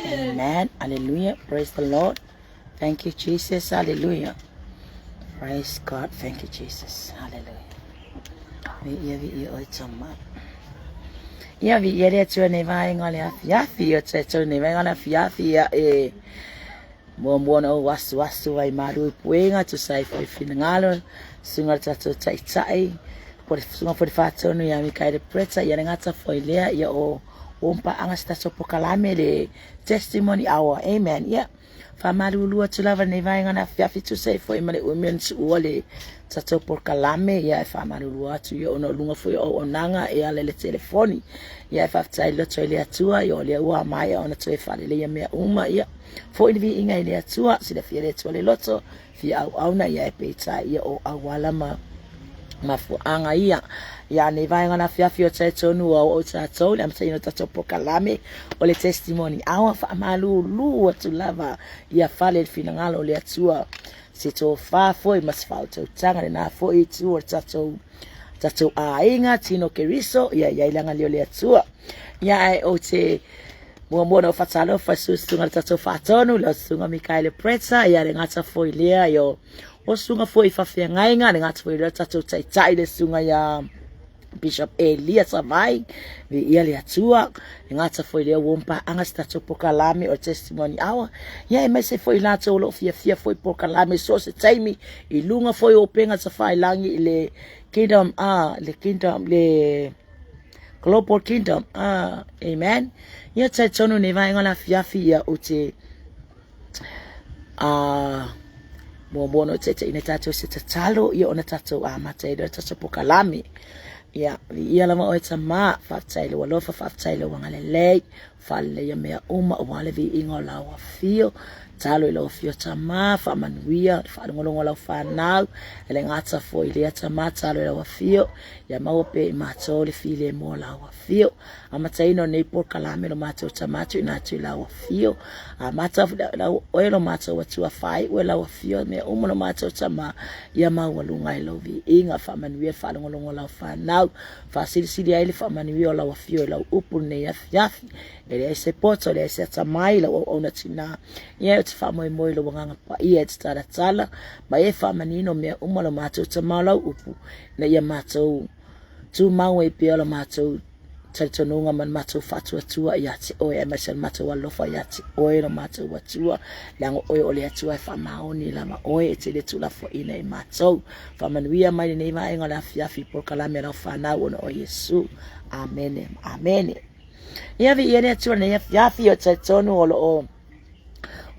Amen. Hallelujah. Praise the Lord. Thank you, Jesus. Hallelujah. Praise God. Thank you, Jesus. Hallelujah. Viia, viia oe Tama. Ia viia le Atua nei vaega o le afiafi, o te Atua nei vaega o le afiafi, ia e muamua ona ou asuasu ai malu i puega, tusa ai foi finagalo, susuga le tatou taitai, po le susuga foi le faatonu ia Mikaele Preta, ia le gata foi lea, ia o uompaaga se tatou pokalame le testimony hour. Amen. Ia. Faamalulu atu lava lenei vaega na afiafi tusa ai foi ma le umi o na tuua le tatou polokalame, ia e faamalulu atu ia ona o luga foi o auaunaga e ala i le telefoni. Ia e faafetai loto i le Atua, ia o lea ua maea ona toe faaleleia mea uma, ia foi le viiga i le Atua, silafia le Atua le loto, fia auauna, ia e peitai ia o auala ma mafuaaga ia. Ia nei vaega na afiafi o talitonu ua oo tatou le amataina o tatou polokalame o le testimony hour, faamalulu atu lava ia fale le finagalo o le Atua, se tofa foi ma se faautautaga lena foi itu o le tatou tatou aiga tino Keriso, ia i ai le agalelei o le Atua. Ia ae ou te muamua ona ou faatalofa i susuga le tatou faatonu, le susuga Mikaele Preta, ia le gata foi lea, ia o susuga foi i faafeagaiga, le gata foi lea tatou taitai le susuga ia Bishop Elia Savai, viia le Atua, le gata foi lea ua paaga se tatou polokalame o le Testimony Hour, ia aemaise foi latou o lo o fiafia foi polokalame so o se taimi i luga foi o upega tafailagi i le Kingdom, le Kingdom, le Global Kingdom, amen. Ia talitonu nei vaega o le afiafi ia ou te muamua ona taitaiina tatou se tatalo ia ona tatou amata ai lea o le tatou polokalame. Ia, viia lava oe Tama, faafetai i lou alofa, faafetai i lou agalelei, faaleleia mea uma aua le viiga o lau afio. Talo i lau afio Tama, faamanuia le faalogologo a lau fanau, e le gata foi i lea Tama, talo i lau afio, ia maua pea i matou le filemu o lau afio. Amataina o nei polokalame lo matou Tama tuuina atu i lau afio, amata lau oe lo matou Atua faaiu e lau afio mea uma lo matou Tama, ia maualuga ai lau viiga, faamanuia le faalogologo a lau fanau, faasilisili ai le faamanuia o lau afio i lau upu lenei afiafi. E leai se poto, e leai se atamai i lau auauna tinā, ia ou te faamoemoe i lou agaga paia e te talatala ma e faamanino mea uma lo matou Tama o lau upu, ina ia matou tumau ai pea lo matou talitonuga ma le matou faatuatua ia te oe, aemaise le matou alofa ia te oe lo matou Atua, leaga oe o le Atua e faamaoni lava oe, e te le tuulafoaiina i matou. Faamanuia mai lenei vaega o le afiafi i polokalame a lau fanau ona o Iesu. Amene, amene. Ia viia le Atua lenei afiafi, o talitonu o lo o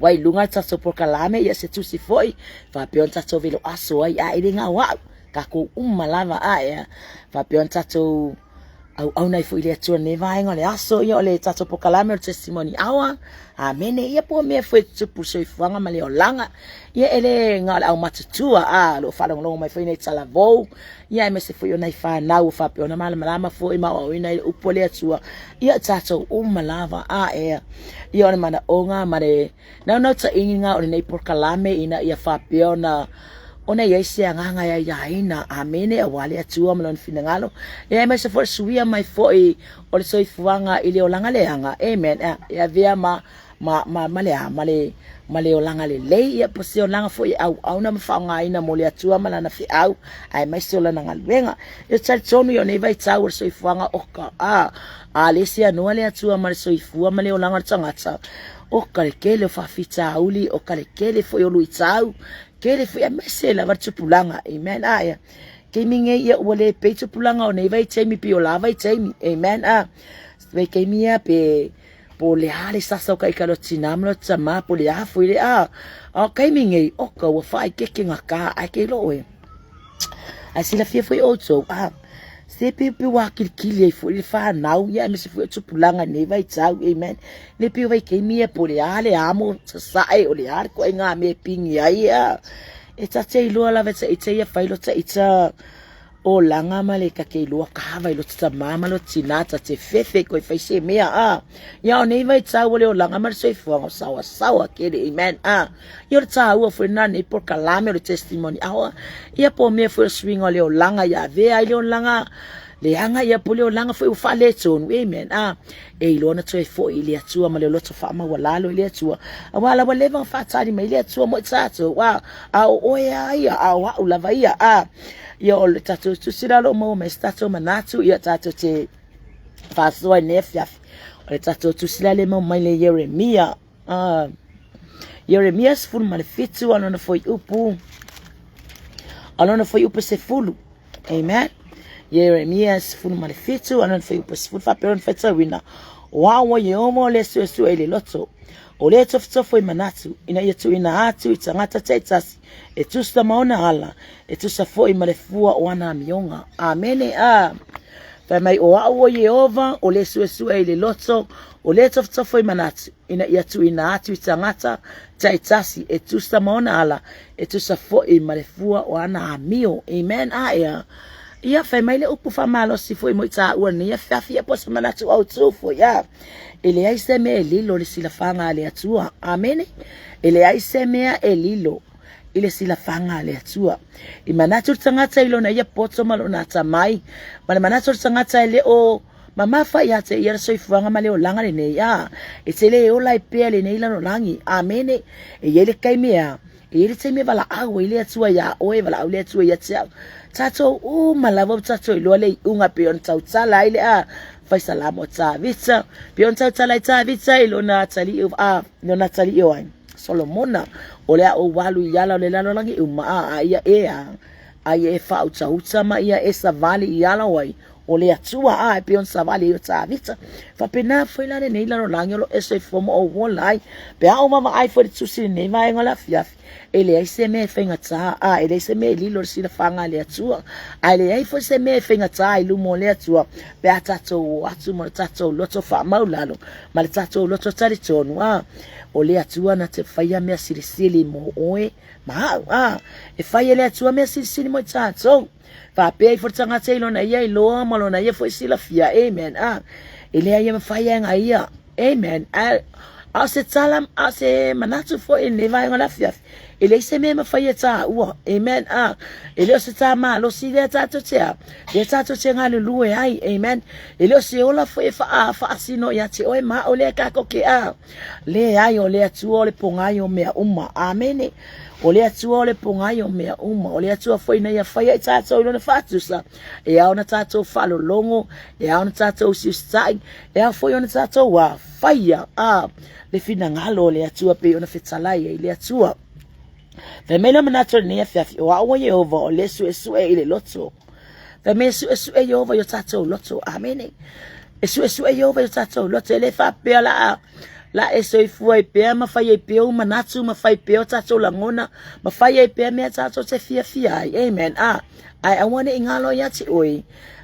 ua i luga le tatou polokalame, ia se tusi foi faapea ona tatou velo aso ai, a e le gao au tatou uma lava a e faapea ona tatou auauna ai foi i le Atua lenei vaega o le aso, ia o le tatou polokalame o le Testimony Hour. Amene. Ia po o mea foi e tutupu i le soifuaga ma le olaga, ia e le na o le aumatutua, a o lo o faalogologo mai foi nai talavou, ia aemaise foi o nai fanau o faapea ona malamalama foi ma aoaoina ai le upu a le Atua, ia tatou uma lava a e ia o le manaoga ma le naunautaiga o lenei polokalame ina ia faapea ona ona i ai se agaga e aiaina, amene, aua le Atua ma lona finagalo, ia aemaise foi le suia mai foi o le soifuaga i le olaga leaga, amen, e avea ma ma, ma, ma le a, ma le, ma le olaga lelei, ia po se olaga foi e auauna ma faaaogaina mo le Atua ma lana feau, aemaise o lana galuega. Ia talitonu ia o nei vaitau o le soifuaga oka, a, a le seanoa le Atua ma le soifua ma le olaga o le tagata, oka le tele o faafitauli, oka le tele foi o luitau, tele foi aemaise lava le tupulaga, amen, a, ia, taimi nei ia ua le pei tupulaga o nei vaitaimi pei o la vaitaimi, amen, a, vaitaimi ia pe, po o le a le sasa o ka ika lo tinā ma lo tamā, po o le a foi le a. A o taimi nei, oka ua faaeteete gata ae ke iloa oe. Ae silafia foi outou, a, se pei pei ua akilikili ai foi le fanau, ia aemaise foi o tupulaga i nei vaitau, amen. Le pei o vaitaimi ia po o le a le amo sasae, o le a le ituaiga mea e pigi ai, a. E ta te iloa lava e ta ita ia fai lo ta ita olaga ma le ta te iloa kava i lo tamā ma lo tinā ta te fefe koe fai se mea a ia o nei vaitau o le olaga ma le soifuaga o saoasaoa tele, amen, a ia o le tāua foi lena nei polokalame o le testimony hour, ia po o mea foi o le suiga o le olaga ia avea ai le olaga Leaga ia po le olaga foi ua faaletonu, amen, a, e iloa ona toe foi i le Atua ma le loto faamaualalo i le Atua, auā la ua leva ona faatali mai le Atua mo i tatou, a, a o oe a ia, a o a'u lava ia, a, ia o le tatou tusi la o lo o maua mai se tatou manatu, ia tatou te faasoa i lenei afiafi, o le tatou tusi la lea e maua mai le Ieremia, a, Ieremia 17 a lona fuaiupu, a lona fuaiupu 10. Amen. Ieremia 17, a lona fuaiupu 10, faapea ona faitauina, O au o Ieova o le suesue i le loto, o le tofotofo i manatu, ina ia tuuina atu i tagata taitasi e tusa ma ona ala, e tusa foi ma le fua o ana amioga. Amene. A. Fai mai, o au o Ieova, o le suesue i le loto, o le tofotofo i manatu, ina ia tuuina atu i tagata taitasi e tusa ma ona ala, e tusa foi ma le fua o ana amio. Amen. A ea. Ia, fai mai le upu faamalosi foi mo i tāua nei afiafi, ia po se manatu autū foi, a. E leai se mea e lilo i le silafaga a le Atua. Amene. E leai se mea e lilo i le silafaga a le Atua. I manatu le tagata i lona ia poto ma lona atamai, ma le manatu o le tagata e le o mamafa ia te ia le soifuaga ma le olaga lenei, a, e te le ola ai pea lenei lalolagi. Amene. E i ai le taimi a, e i ai le taimi e valaau ai le Atua iā oe, e valaau le Atua ia te au. Tatou uma lava ua tatou iloa le iuga pei ona tautala ai le a fai salamo a Tavita, pei ona tautala ai Tavita i lona atalii, a, lona atalii o ai? Solomona, o le a ou alu i ala o le lalolagi uma, a, a ia e a, a ia e faautauta ma ia e savali i ala o ai, o le Atua, a, e pei ona savali ai o Tavita. Faapena foi la lenei lalolagi o lo o e soifua ma ou ola ai. Pe a ou vaavaai foi i le tusi i lenei vaega o le afiafi, e leai se mea e faigata, a, e leai se mea e lilo i le silafaga a le Atua, a e leai foi se mea e faigata i luma o le Atua, pe a tatou o atu ma le tatou loto faamaulalo, ma le tatou loto talitonu, a, o le Atua na te faia mea silisili mo oe ma au, a, e fai e le Atua mea silisili mo i tatou. Faapea ifo le tagata i lona ia iloa ma lona ia foi silafia. Amen. A, e leai e mafai e aga ia. Amen. A, a o se tala, a o se manatu foi i lenei vaega o le afiafi, e leai se mea e mafai e tāua. Amen. A, e le o se tā malosi lea tātou te a, lea tātou te galulue ai. Amen. E le o se ola foi e wha, whaasino ia te oe ma o lea kako ke a. Leai, o le Atua o le pogai o mea uma. Amene. O le Atua o le pogai o mea uma. O le Atua foi ina ia faia i tātou i lona faatusa. E ao ona tātou faalologo, e ao ona tātou usiusitai, e ao foi ona tātou a faia a le finagalo o le Atua pei ona fetalai ai le Atua. Fai mai le manatu o lenei afiafi, o au o Iehova o le suesue i le loto. Fai mai e suesue Iehova i o tātou loto. Amene. E suesue Iehova i o tātou loto. E le faapea la a la e soifua ai pea ma fai ai pea ou manatu, ma fai pea o tātou lagona, ma fai ai pea mea tātou te fiafia ai. Amen. A, ae aua ne i ngalo ia te oe.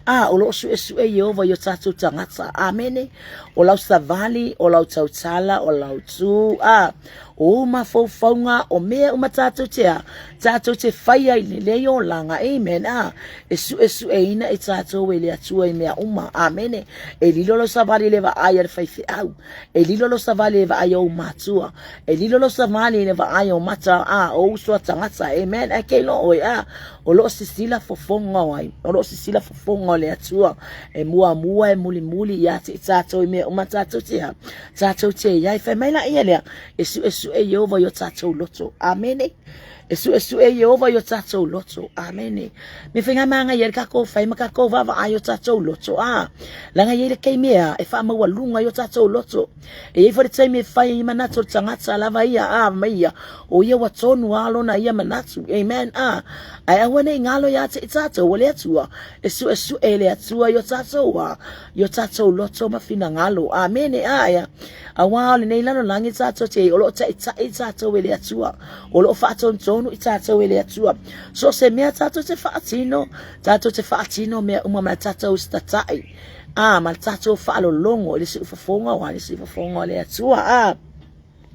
A, o lo o suesue Iehova i o tātou tagata. Amene. O lau savali, o lau tautala, o lau tū, a, o ou mafaufauga, o mea uma tātou te a, tātou te whai ai le lei olaga, amen, a, e suesueina e tātou e le Atua i mea uma, amene, e lilo lau savali i le vaai a le faifeau, e lilo lau savali i le vaai a ou matua, e lilo lau savali i le vaai o mata, a, o uso a tagata, amen, ae kei loa oe, a, o lo o sisila fofoga o ai, o lo o sisila fofoga o le Atua, e muamua e mulimuli ia te i tātou i mea uma tātou te a, Tātou te iai, whai mai la ia lea, e suesue Iehova i o tātou loto. Amene. E suesue Iehova i o tātou loto. Amene. Me whai ngā māngai ia le kākou whai ma kākou wawa ai o tātou loto. A, langa ia le keimea e whaamaua lunga i o tātou loto. E iai fo le taimi e whai i manatu o le tangata lava ia, a, mai ia, o ia wa tonu a lona ia manatu. Amen. A, ai aua nei ngalo ia te i tātou o le Atua, e suesue e le Atua i o tātou a, i o tātou loto ma finagalo. Āmene, āe, auā o lenei lalolagi tātou te, o lo o taʻitaʻi tātou e le Atua, o lo o faatonutonu i tātou e le Atua. So se mea tātou te whaatino, tātou te whaatino mea uma ma le tātou usitatai, ā, ma le tātou whaalologo i le siufofoga o le siufofoga o le Atua, ā.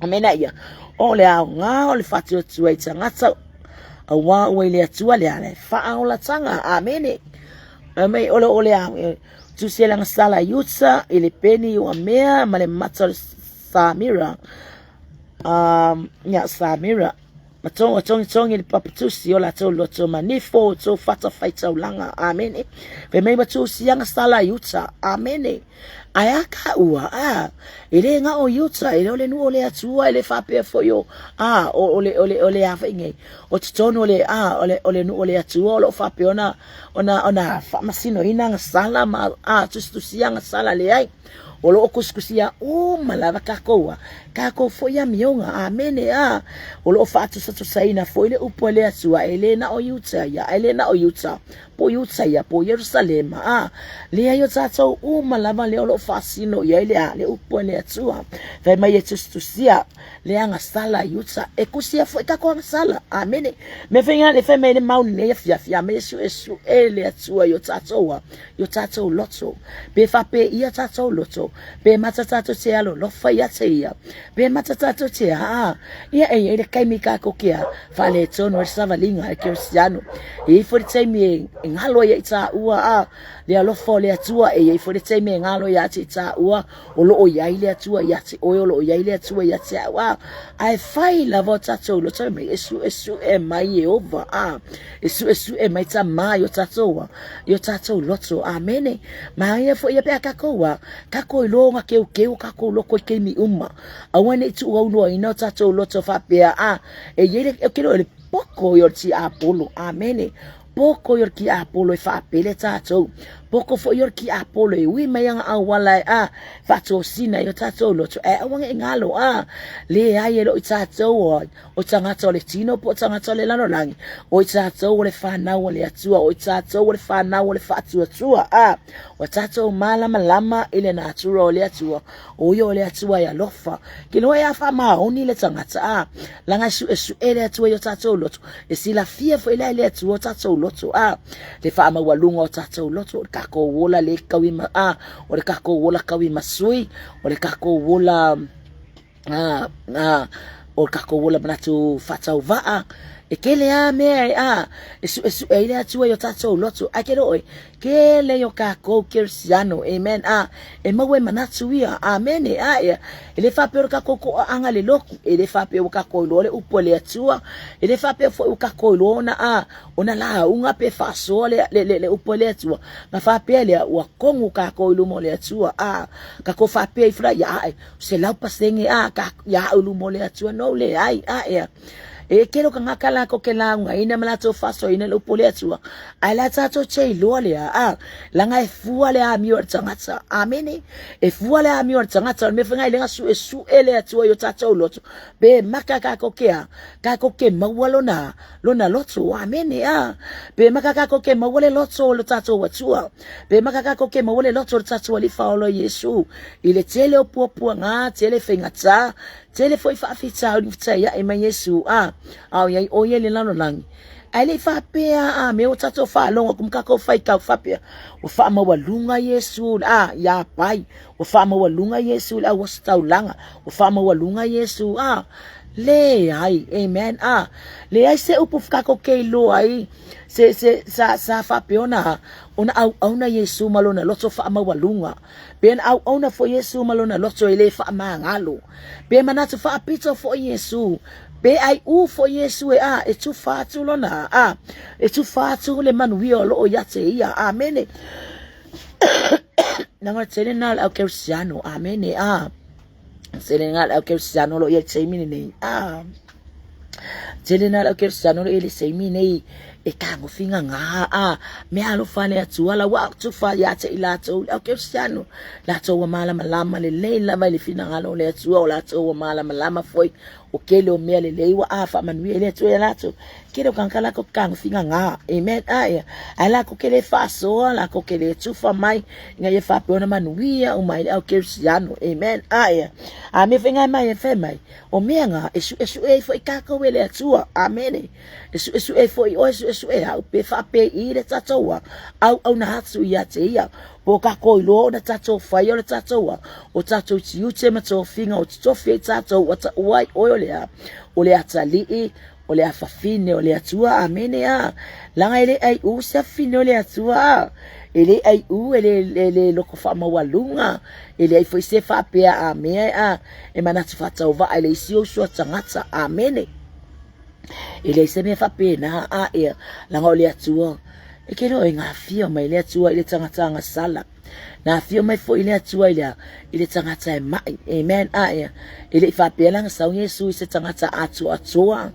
A mena ia, o le aoga o le whatuatua i tagata, auā ua i le Atua le ala e whaaolatanga. Amene. A mei ole o le ao, e tusi e langa sala i uta, i le peni i ua mea, ma le mata o le Samira. Ia, Samira. Ma tonga togitogi le papatusi o latou loto ma nifo o tou fata faitaulaga. Amene. Fai mai ua tusi agasala i uta. Amene. Ae a ka ua, a, e le gao i uta, e le o le nuu o le Atua, e le faapea foi o, a, o, o le, o le, o le a foi nei, o totonu o le, a, o le, o le nuu o le Atua o lo o faapea ona, ona, ona faamasinoina agasala ma, a, tusitusia agasala, leai. O lo o kusikusia uma lava kākou a kākou foi amioga. Amene. A o lo o faatusatusaina foi le upu a le Atua, e le na o Iuta ia, e le na o Iuta, po Iuta ia, po Ierusalema. A leai o tātou uma lava lea o lo o faasino i ai le a le upu a le Atua. Fai mai e tusitusia le agasala i uta, e kusia foi kākou agasala. Amene. Mea foi ngā le fai mai le mau nei afiafi, a me suesue le Atua i o tātou a i o tātou loto. Pe whape ia tātou loto, pe mata tātou te alo lofa ia te ia, pe mata tātou te aa, ia e i le kaimi kākou kia whale tonu e savalinga e Keristiano. E i fo le taimi e, e ngalo ia i tā ua a, le alofa o le Atua, e i fo le taimi e ngalo ia te i tā ua, o loo iai le Atua ia te oe, o loo iai le Atua ia te au a, ae whai lava o tātou loto e mai e su e su e mai Iehova a, e suʻesuʻe mai tamā i o tātou a, i o tātou loto. Āmene. Māia foi ia pe a kākou a, kākou i loa ngā keukeu o kākou loko i keimi uma. Aua nei tuu au noa ina o tātou loto whapea a, e iei le, e kero e le poko i o ti Apolo. Āmene. Poko i o ki Apolo e whaapele tātou. Poko foi i o ki Apolo e ui mai anga auala e a, whaatōsina i o tātou loto. E aua nge ngalo a, le ai e lo i tātou o, O tagata o le tino po o tagata o le lalolagi, o i tātou o le whānau o le Atua, o i tātou o le whānau o le whaatuatua, a, o tātou mālamalama i le natura o le Atua, o ia o le Atua e alofa. Ke loa e a whaamaoni le tagata, a, langa e suesuʻe le Atua i o tātou loto, e silafia foi la e le Atua o tātou loto, a, le whaamaualuga o tātou loto, o le kākou ola le kaui ma, a, o le kākou ola kaui masui, o le kākou ola, o le kākou ola manatu faatauvaa, e kele a mea e a, e suʻesuʻe ai le Atua i o tātou loto, ae ke loe, kele i o kākou Kerisiano, amen, a, e maua e manatu ia, amene, a, ia, e le faapea o le kākou koʻaʻaga le loku, e le faapea ua kākou iloa le upu a le Atua, e le faapea foi ua kākou iloa ona a, ona lauga pe faasoa le, le, le, le upu a le Atua, na faapea lea, ua kogu kākou i luma o le Atua, a, kākou faapea ifo la, ia ae, 100% a ka ia au luma o le Atua no le ai a ea. E kelo ka ngaka la ko ke launga ina ma latou faasoaina le upu o le Atua. Ae la tatou te iloa lea a langa e fua le amio a le tagata. Amene. E fua le amio a le tagata o le mea foi ngai lenga suesuʻe le Atua i o tatou loto. Pe maka kākou ke a kākou ke maua lona lona loto. Amene a. Pe maka kākou ke maua le loto o le tatou Atua. Pe maka kākou ke maua le loto o le tatou Alii Faaola Iesu. I le tele o puapuaga, tele faigata, tele foi faafitauli ua fetaiaʻi mai Iesu, a, a o i ai ʻo ia i le lalolagi. Ae le i faapea, a, me o tatou faalogo aku ma kākou faitau faapea, ua faamaualuga Iesu, a, iā pai, ua faamaualuga Iesu i le auositaulaga, ua faamaualuga Iesu, a, leai, amen, a, leai se upu kākou ke iloa ai, se, se, sa, sa faapea ona, ona auauna Iesu ma lona loto faamaualuga. Pe na auauna foi Iesu ma lona loto e le faamagalo. Pe manatu faapito foi Iesu. Pe aiʻū foi Iesu e a, e tufa atu lona a, e tufa atu le manuia o loo ia te ia. Amene. Leaga o le tele lena o le au Kerisiano. Amene. A. Tele lena o le au Kerisiano o loo i ai le taimi lenei. A. Tele na lau Kerisiano le ele seimi nei e tagofi ngā a mea alofa le Atua la ua tufa ia te i latou le au Kerisiano latou ua malamalama lelei lava i le finagalo o le Atua o latou ua malamalama foi o kele o mea lelei ua a faamanuia i le Atua ia latou kele o kangaka lakou tagofi ngā amen a ia ae lakou ke le faasoa lakou ke le tufa mai ina ia faapea ona manuia uma ai le au Kerisiano amen a ia a mea foi ngai mai e fai mai O mea ngā, e suʻesuʻe ai foi kākou e le Atua. Amene. E suʻesuʻe ai foi ʻoe, suʻesuʻe au, pe faapei le tatou a, auauna atu ia te ia. Po kākou iloa ona tatou whai o le tatou a, o tatou tiute ma tofiga o totofi ai tatou ua taua ai ʻoe o le a, o le atalii, o le afafine o le Atua. Amene a. Laga e le aiʻū se afafine o le Atua a. E le aiʻū e le, e le loko faamaualuga, e leai foi se faapea a mea a, e manatu faatauvaa i le isi ou sua tagata. Amene. E leai se mea faapena a ia, laga o le Atua, e ke loa e gafia mai le Atua i le tagata agasala. Na afio mai foi le Atua i le, i le tagata e mai. Amen. A ia, e le i faapea laga sau Iesu i se tagata atoatoa,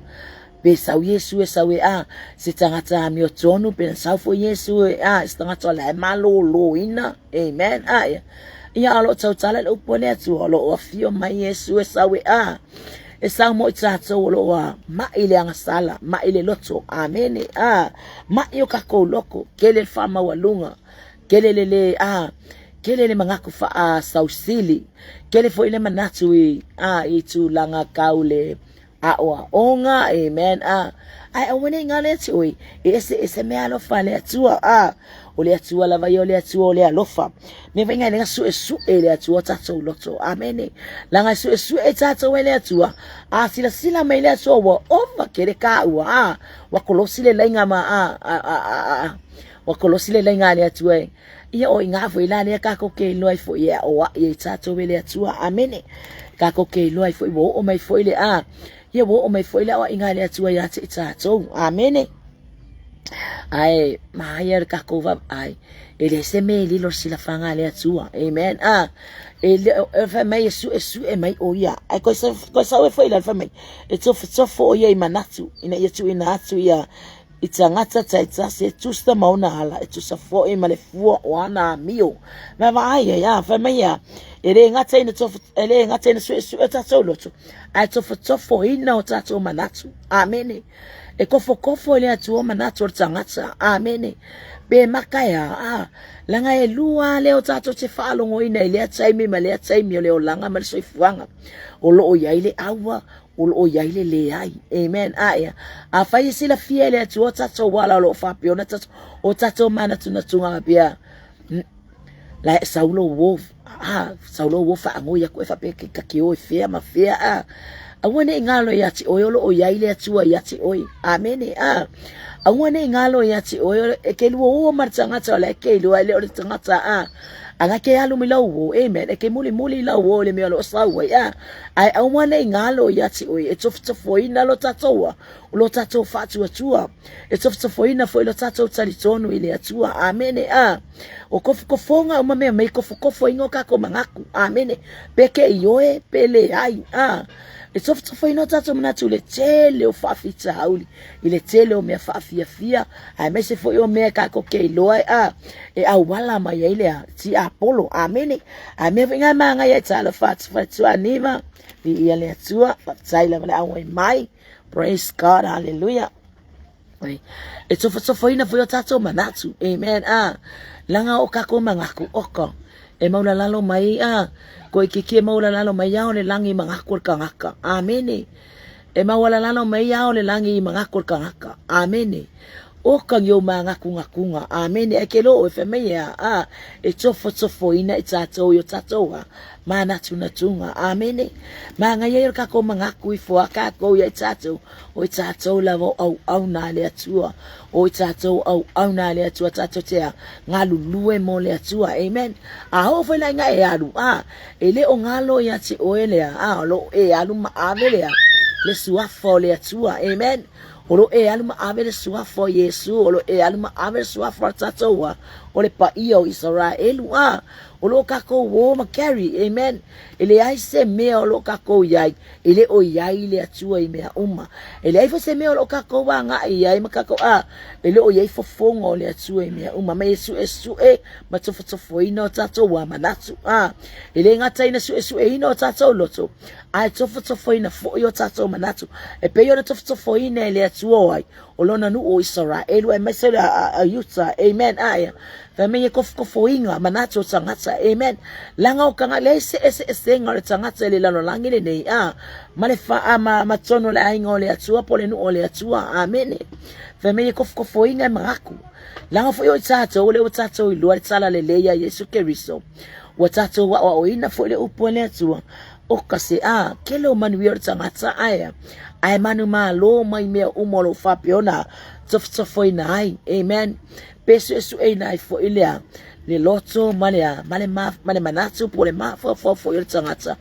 pe sau Iesu e sau e a, se tagata amiotonu, pe na sau foi Iesu e a, se tagata o la e malōlōina. Amen. A ia, ia o lo o tautala le upu a le Atua, o lo o afio mai Iesu e sau e a, e sau mo i tātou o lo o a, mai le agasala, mai le loto. Amene. A, mai o kakou loko, kele le whaamaualuga, kele le le a, kele le mangaku whaasausili, kele foi le manatu i a, i tūlanga kau le aoaoga, amen, a, ae aua nei ngā le ati oi, e ese ese mea alofa le Atua, a, o le Atua lava ia o le Atua o le alofa. Me vai ngai lenga sue sue le Atua tātou loto, amene. Langa sue sue tātou e le Atua, a sila sila mai le Atua ua ova kere ka ua, a, ua kolosi le lainga ma, a, a, a, a, a, ua kolosi le lainga a le Atua e. Ia o i ngā foi la lea kākou ke iloa ai foi e aʻoaʻi ai tātou e le Atua. Amene. Kākou ke iloa ai foi ua oo mai foi le a. Ia ua oo mai foi le aʻoaʻiga a le Atua iā te i tātou. Amene. Ae maia le kākou vaavaai. E leai se mea e lilo le silafaga a le Atua. Amen. A, e, le, e fai mai e suesue mai ʻo ia. Ae koe, koe sau e foi la fai mai. E tofotofo ʻo ia i manatu. Ina ia tuuina atu ia I tagata taitasi e tusa ma ona ala, e tusa foi ma le fua o ana amio. Mea vaai ai, a, fai mai a, e le gata ina tofo, e le gata ina suesue o tātou loto, ae tofotofoina o tātou manatu. Amene. E kofokofo i le Atua manatu o le tagata. Amene. Pe maka e a, a, langa e lua lea o tātou te whaalongoina i lea taimi ma lea taimi o le olanga ma le soifuaga. O loo iai le aua, o loo iai le leai. Amen. A ia. Afai e silafia e le Atua o tatou ala o loo faapea ona tatou, o tatou manatunatuga faapea, la e sau lou uo, a, sau lou uo faagoi aku e faapea ke ka ke o e fea ma fea, a. Aua nei ngalo ia te oe o loo iai le Atua ia te oe. Amene. A. Aua nei ngalo ia te oe e ke lua uo ma le tagata o la e ke iloa e le o le tagata, a. Aga ke alu mai lau uo, amen, e ke mulimuli lau uo i le mea o loo sau ai, a. Ae aua nei ngalo ia te oe e tofotofoina lo tatou lo tatou faatuatua, e tofotofoina foi lo tatou talitonu i le Atua. Amene. A o kofokofoga uma mea mei kofokofoina o kakou mangaku. Amene. Pe ke i oe, pe leai. A e tofotofoina o tatou manatu i le tele o faafitauli, i le tele o mea faafiafia, aemaise foi o mea e kakou ke iloa e a e auala mai ai le tiapolo. Amene. A mea foi ngai māngai ai talofa atu faletuaniva, viia le Atua, faafetai lava le auai mai. Praise God, hallelujah. E tofotofoina foi o tātou manatu. Amen. A, langa o kākou mangaku oka. E maulalalo mai, a, ko i kiki e maulalalo mai ao le langi mangaku o le kangaka. Amene. E maualalalo mai ao le langi i mangaku o le kangaka. Amene. Oka i ou māgakugakuga. Amene. Ae ke loo e fai mai e a, a, e tofotofoina i tātou i o tātou a mānatunatuga. Amene. Māngai ai o le kākou mangaku ifo a kākou ia i tātou, o i tātou lava o auauna a le Atua. O i tātou auauna a le Atua, tātou te a galulue mo le Atua. Amen. A oo foi la i nga e alu, a, e le o ngalo ia te oe lea, a, o loo e alu ma ave lea, le suafa o le Atua. Amen. O lo e alu ma ave le suafa o Iesu, o lo e alu ma ave le suafa o tatou a, o le paia o Isaraelu a, o lo kakou o ma carry, amen. E leai se mea o lo kakou iai, e le o iai le Atua i mea uma. E leai foi se mea o lo kakou agai iai ma kakou a, e le o iai fofoga o le Atua i mea uma. Mai e suesue ma tofotofoina o tatou a manatu a, e le gata ina suesueina o tatou loto, Ae tofotofoina foi o tatou manatu, e pei ona tofotofoina e le Atua o ai, o lona nuu o Isaraelu, aemaise o a Iuta. Amen. Ae, fai mai e kofokofoina manatu o tagata. Amen. Laga o kanga, leai se eseesega o le tagata i le lalolagi lenei, a, ma le faa, ma, ma tonu o le aiga o le Atua, po o le nuu o le Atua. Amene. Fai mai e kofokofoina e mangaku. Laga foi o i tatou, o lea ua tatou iloa le talalelei a Iesu Keriso. Ua tatou aoaoina foi le upu a le Atua, o ka se a, kele o manuia o le tagata ae, ae manumalo mai mea uma o loo faapea ona tofotofoina ai. Amen. Pe suesueina ai foi lea, le loto ma le a, ma le ma, ma le manatu po o le mafaufau foi o le tagata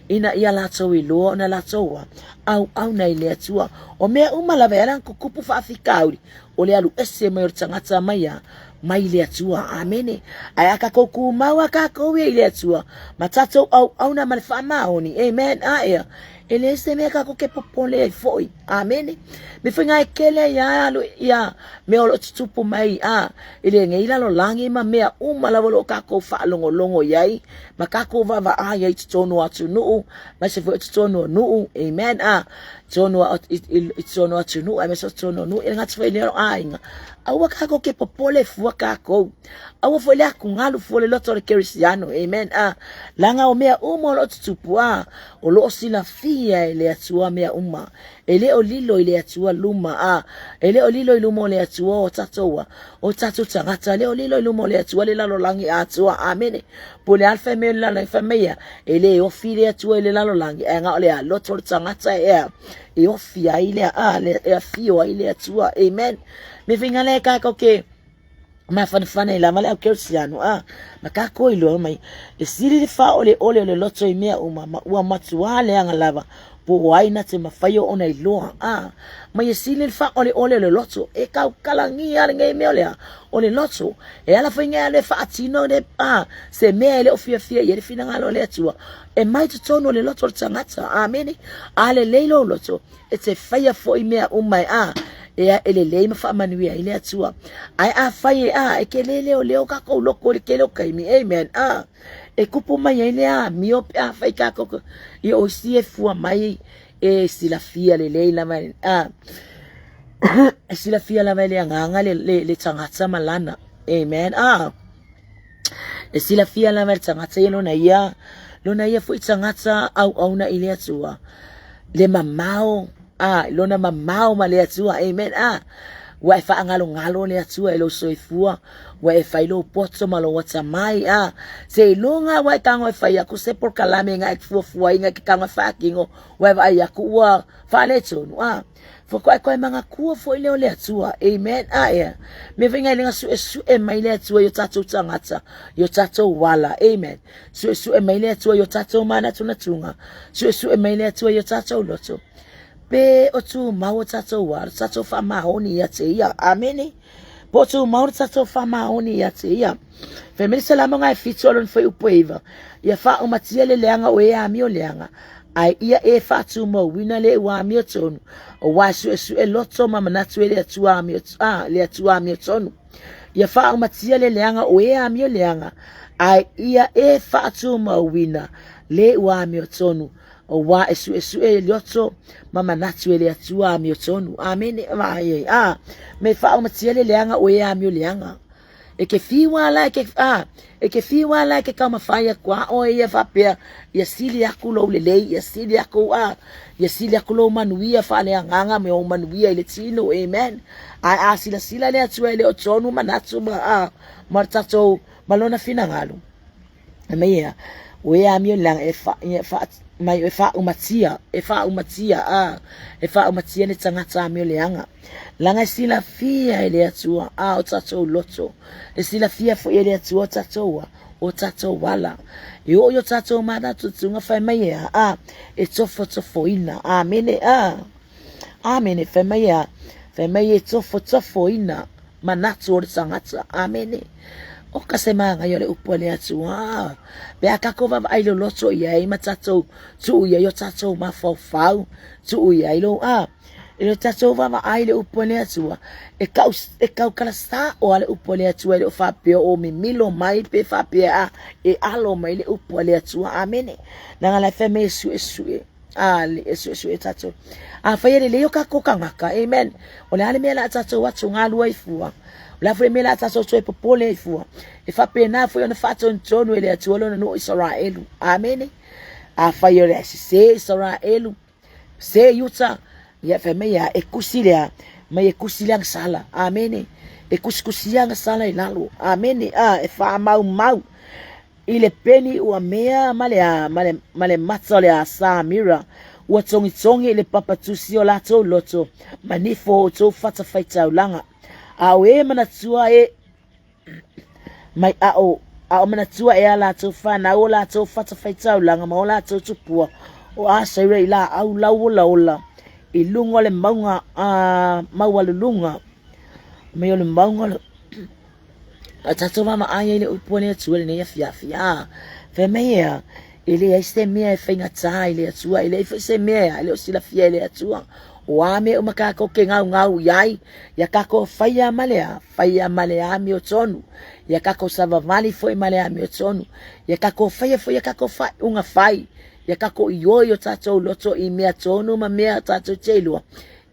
ina ia latou iloa ona latou auauna i le Atua. O mea uma lava e ala ona tutupu faafitauli, o le alu ese mai o le tagata mai a, mai le Atua. Amene. Ae a tatou tumau a tatou ia i le Atua, ma tatou auauna ma le faamaoni. Amen. A ea, e leai se mea tatou te popole ai foi. Amene. Me foi ngai kele ia alu ia mea o lo o tutupu mai a i lenei lalolagi ma mea uma lava o lo o tatou faalogologo i ai ma tatou vaavaai ai i totonu o atunuu, aemaise foi o totonu o nuu. Amen. A totonu i totonu o atunuu aemaise o totonu o nuu, e le gata foi i lea o aiga. Aua tatou te popole fua tatou. Aua foi le atugalu fua le loto o le kerisiano. Amen. A leaga o mea uma o lo o tutupu a o lo o silafia e le Atua mea uma. E le o lilo i le Atua luma a e le o lilo i luma o le Atua o tatou a o tatou tagata e le o lilo i luma o le Atua le lalolagi atoa. Amene. Po o le a le fai mai o le lalolagi fai mai ia e le ofi le Atua i le lalolagi ae na o le aloto o le tagata e a e ofi ai le a le e afio ai le Atua. Amen. Me fai ngale ka ko ke mafanafana i lava le au kerisiano a ma takou iloa mai e sili le faaoleole o le loto i mea uma ma ua matuā leaga lava po o ai na te mafai ona iloa a mai e sili le faaoleole o le loto e taukalagia lenei mea o lea o le loto e ala foi ngai alu e faatino le a se mea e le o fiafia i ai le finagalo o le Atua e mai totonu o le loto o le tagata amene a lelei lou loto e te faia foi mea uma e a e e lelei ma faamanuia ai le Atua. Ae afai e a e ke le leoleo kakou loko i le tele o taimi, amen, a e kupu mai ai le amio pe afai kakou i o isi e fua mai e silafia lelei lava a e silafia lava e le agaga le, le, le tagata ma lana, amen, a E silafia lava e le tagata ia lona ia, lona ia foi tagata auauna i le Atua, le mamao, a, lona mamao ma le Atua, amen, a, ua e faagalogalo le Atua i lou soifua, ua e fai lou poto ma lou atamai, a, seiloga ua e tago e fai aku se polokalame nga e fuafuaina e ke tago e faatino, ua e vaai aku ua faaletonu, a. Whakakoekoe mangatua foi lea o le Atua. Amen. A ea. Me whainga i lenga suesu'e mai le Atua i o tatou tagata, i o tatou wala. Amen. Suesu'e mai le Atua i o tatou manatunatuga. Suesu'e mai le Atua i o tatou loto. Pe o tumau o tatou wala, tatou faamaoni ia te ia. Amene. Po o tumau le tatou faamaoni ia te ia. Fai mai le Salamo 7 o lona fuaiupu e 9, Ia faaumatia le leaga o e amio leaga, ae ia e faatumauina le ua amiotonu, aua e suesue loto ma manatu e le Atua amio, a, le Atua amiotonu. Ia faaumatia le leaga o e amio leaga, ae ia e faatumauina le ua amiotonu, Aua e suesue loto ma manatu e le Atua amiotonu. Amene. Vaai ai. A, me faaumatia le leaga o e amio leaga. E ke fiu a la e ke, a, e ke fiu a la e ke taumafai aku a oe ia faapea, ia sili aku lou lelei, ia sili aku, a, ia sili aku lou manuia faaleagaga me ou manuia i le tino. Amen. Ae a silasila le Atua e le o tonu manatu ma, a, ma le tatou, ma lona finagalo. Mai ia, o e amio leaga e fa, e fa, mai e faaumatia, e faaumatia, a, e faaumatia le tagata amio leaga. Leaga e silafia e le Atua, a, o tatou loto. E silafia foi e le Atua o tatou, o tatou ala. E oo i o tatou manatutuga fai mai ea, a, e tofotofoina. Amene, a. Amene, fai mai ea, fai mai e tofotofoina. manatu o le tagata. Amene. O ka se māngai o le upu a le Atua. Pe a tatou vaavaai loloto i ai ma tatou tuu i ai o tatou mafaufau, tuu i ai lou a. I lo tatou vaavaai le upu a le Atua, e kau, e tautala sa'o a le upu a le Atua e le o faapea o mimilo mai pe faapea a e alo mai le upu a le Atua. Amene. Leaga la e fai mai e suesue. A, e suesue tatou. Afai e lelei o tatou tagata, amen. O le a le mea o le a tatou atugalu ai fua? O le a foi le mea o le a tatou toe popole ai fua? E faapena foi ona faatonutonu e le Atua lona nuu o Isaraelu. Amene. Afai o le a sese Isaraelu, se Iuta, ia fai mai ia, e kusi lea, mai e kusi le agasala. Amene. E kusikusia agasala i lalo. Amene. A, e faamaumau. I le peni ua mea ma le a, ma le, ma le mata o le asā mira, ua togitogi i le papa tusi o latou loto ma nifo o outou fatafaitaulaga. A o e manatua e, Mai a o a o manatua e a latou fanau o latou fatafaitaulaga ma o latou tupua o Aseura i laau lauolaola i luga o le mauga a maualuluga mai o le mauga o tatou vaavaai ai le upu a le Atua i lenei afiafi. A fai mai ea, e leai se mea e faigata i le Atua, e leai foi se mea e le o silafia e le Atua. O a mea uma tatou te gaugau i ai, ia tatou faia ma le a, faia ma le amiotonu. Ia tatou savavali foi ma le amiotonu. Ia tatou faia foi a tatou faaiuga fai. Ia tatou ioe i o tatou loto i mea tonu ma mea tatou te iloa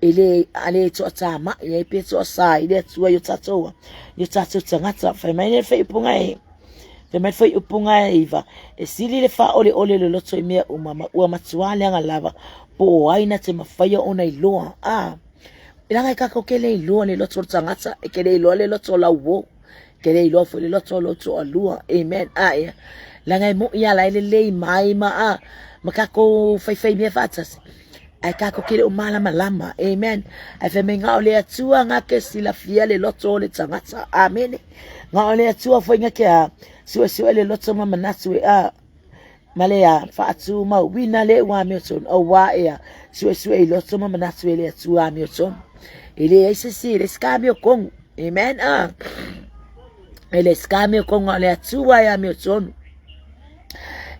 e le a le toatamai ai pe toasā ai le Atua i o tatou i o tatou tagata. Fai mai le faaiupuga e fai mai le faaiupuga e iva, e sili le faaoleole o le loto i mea uma ma ua matua leaga lava po o ai na te mafaia ona iloa. A leaga e tatou te le iloa le loto o le tagata, e te le iloa le loto o lau uo. Ke le iloa foi le loto o lou toalua. Amen. A ia. Leaga e mo'i a la e lelei mai ma a ma takou faifai mea faatasi. Ae tatou te le o malamalama. Amen. Ae fai mai na o le Atua na te silafia le loto o le tagata. Amene. Na o le Atua foi na te a suesue le loto ma manatu e a ma le a faatumauina le ua amiotonu auā e a suesue i loto ma manatu e le Atua amiotonu. E leai se isi, e leai se ka amiotonu. Amen. Ah. E leai se ka amiotonu a o le Atua e amiotonu.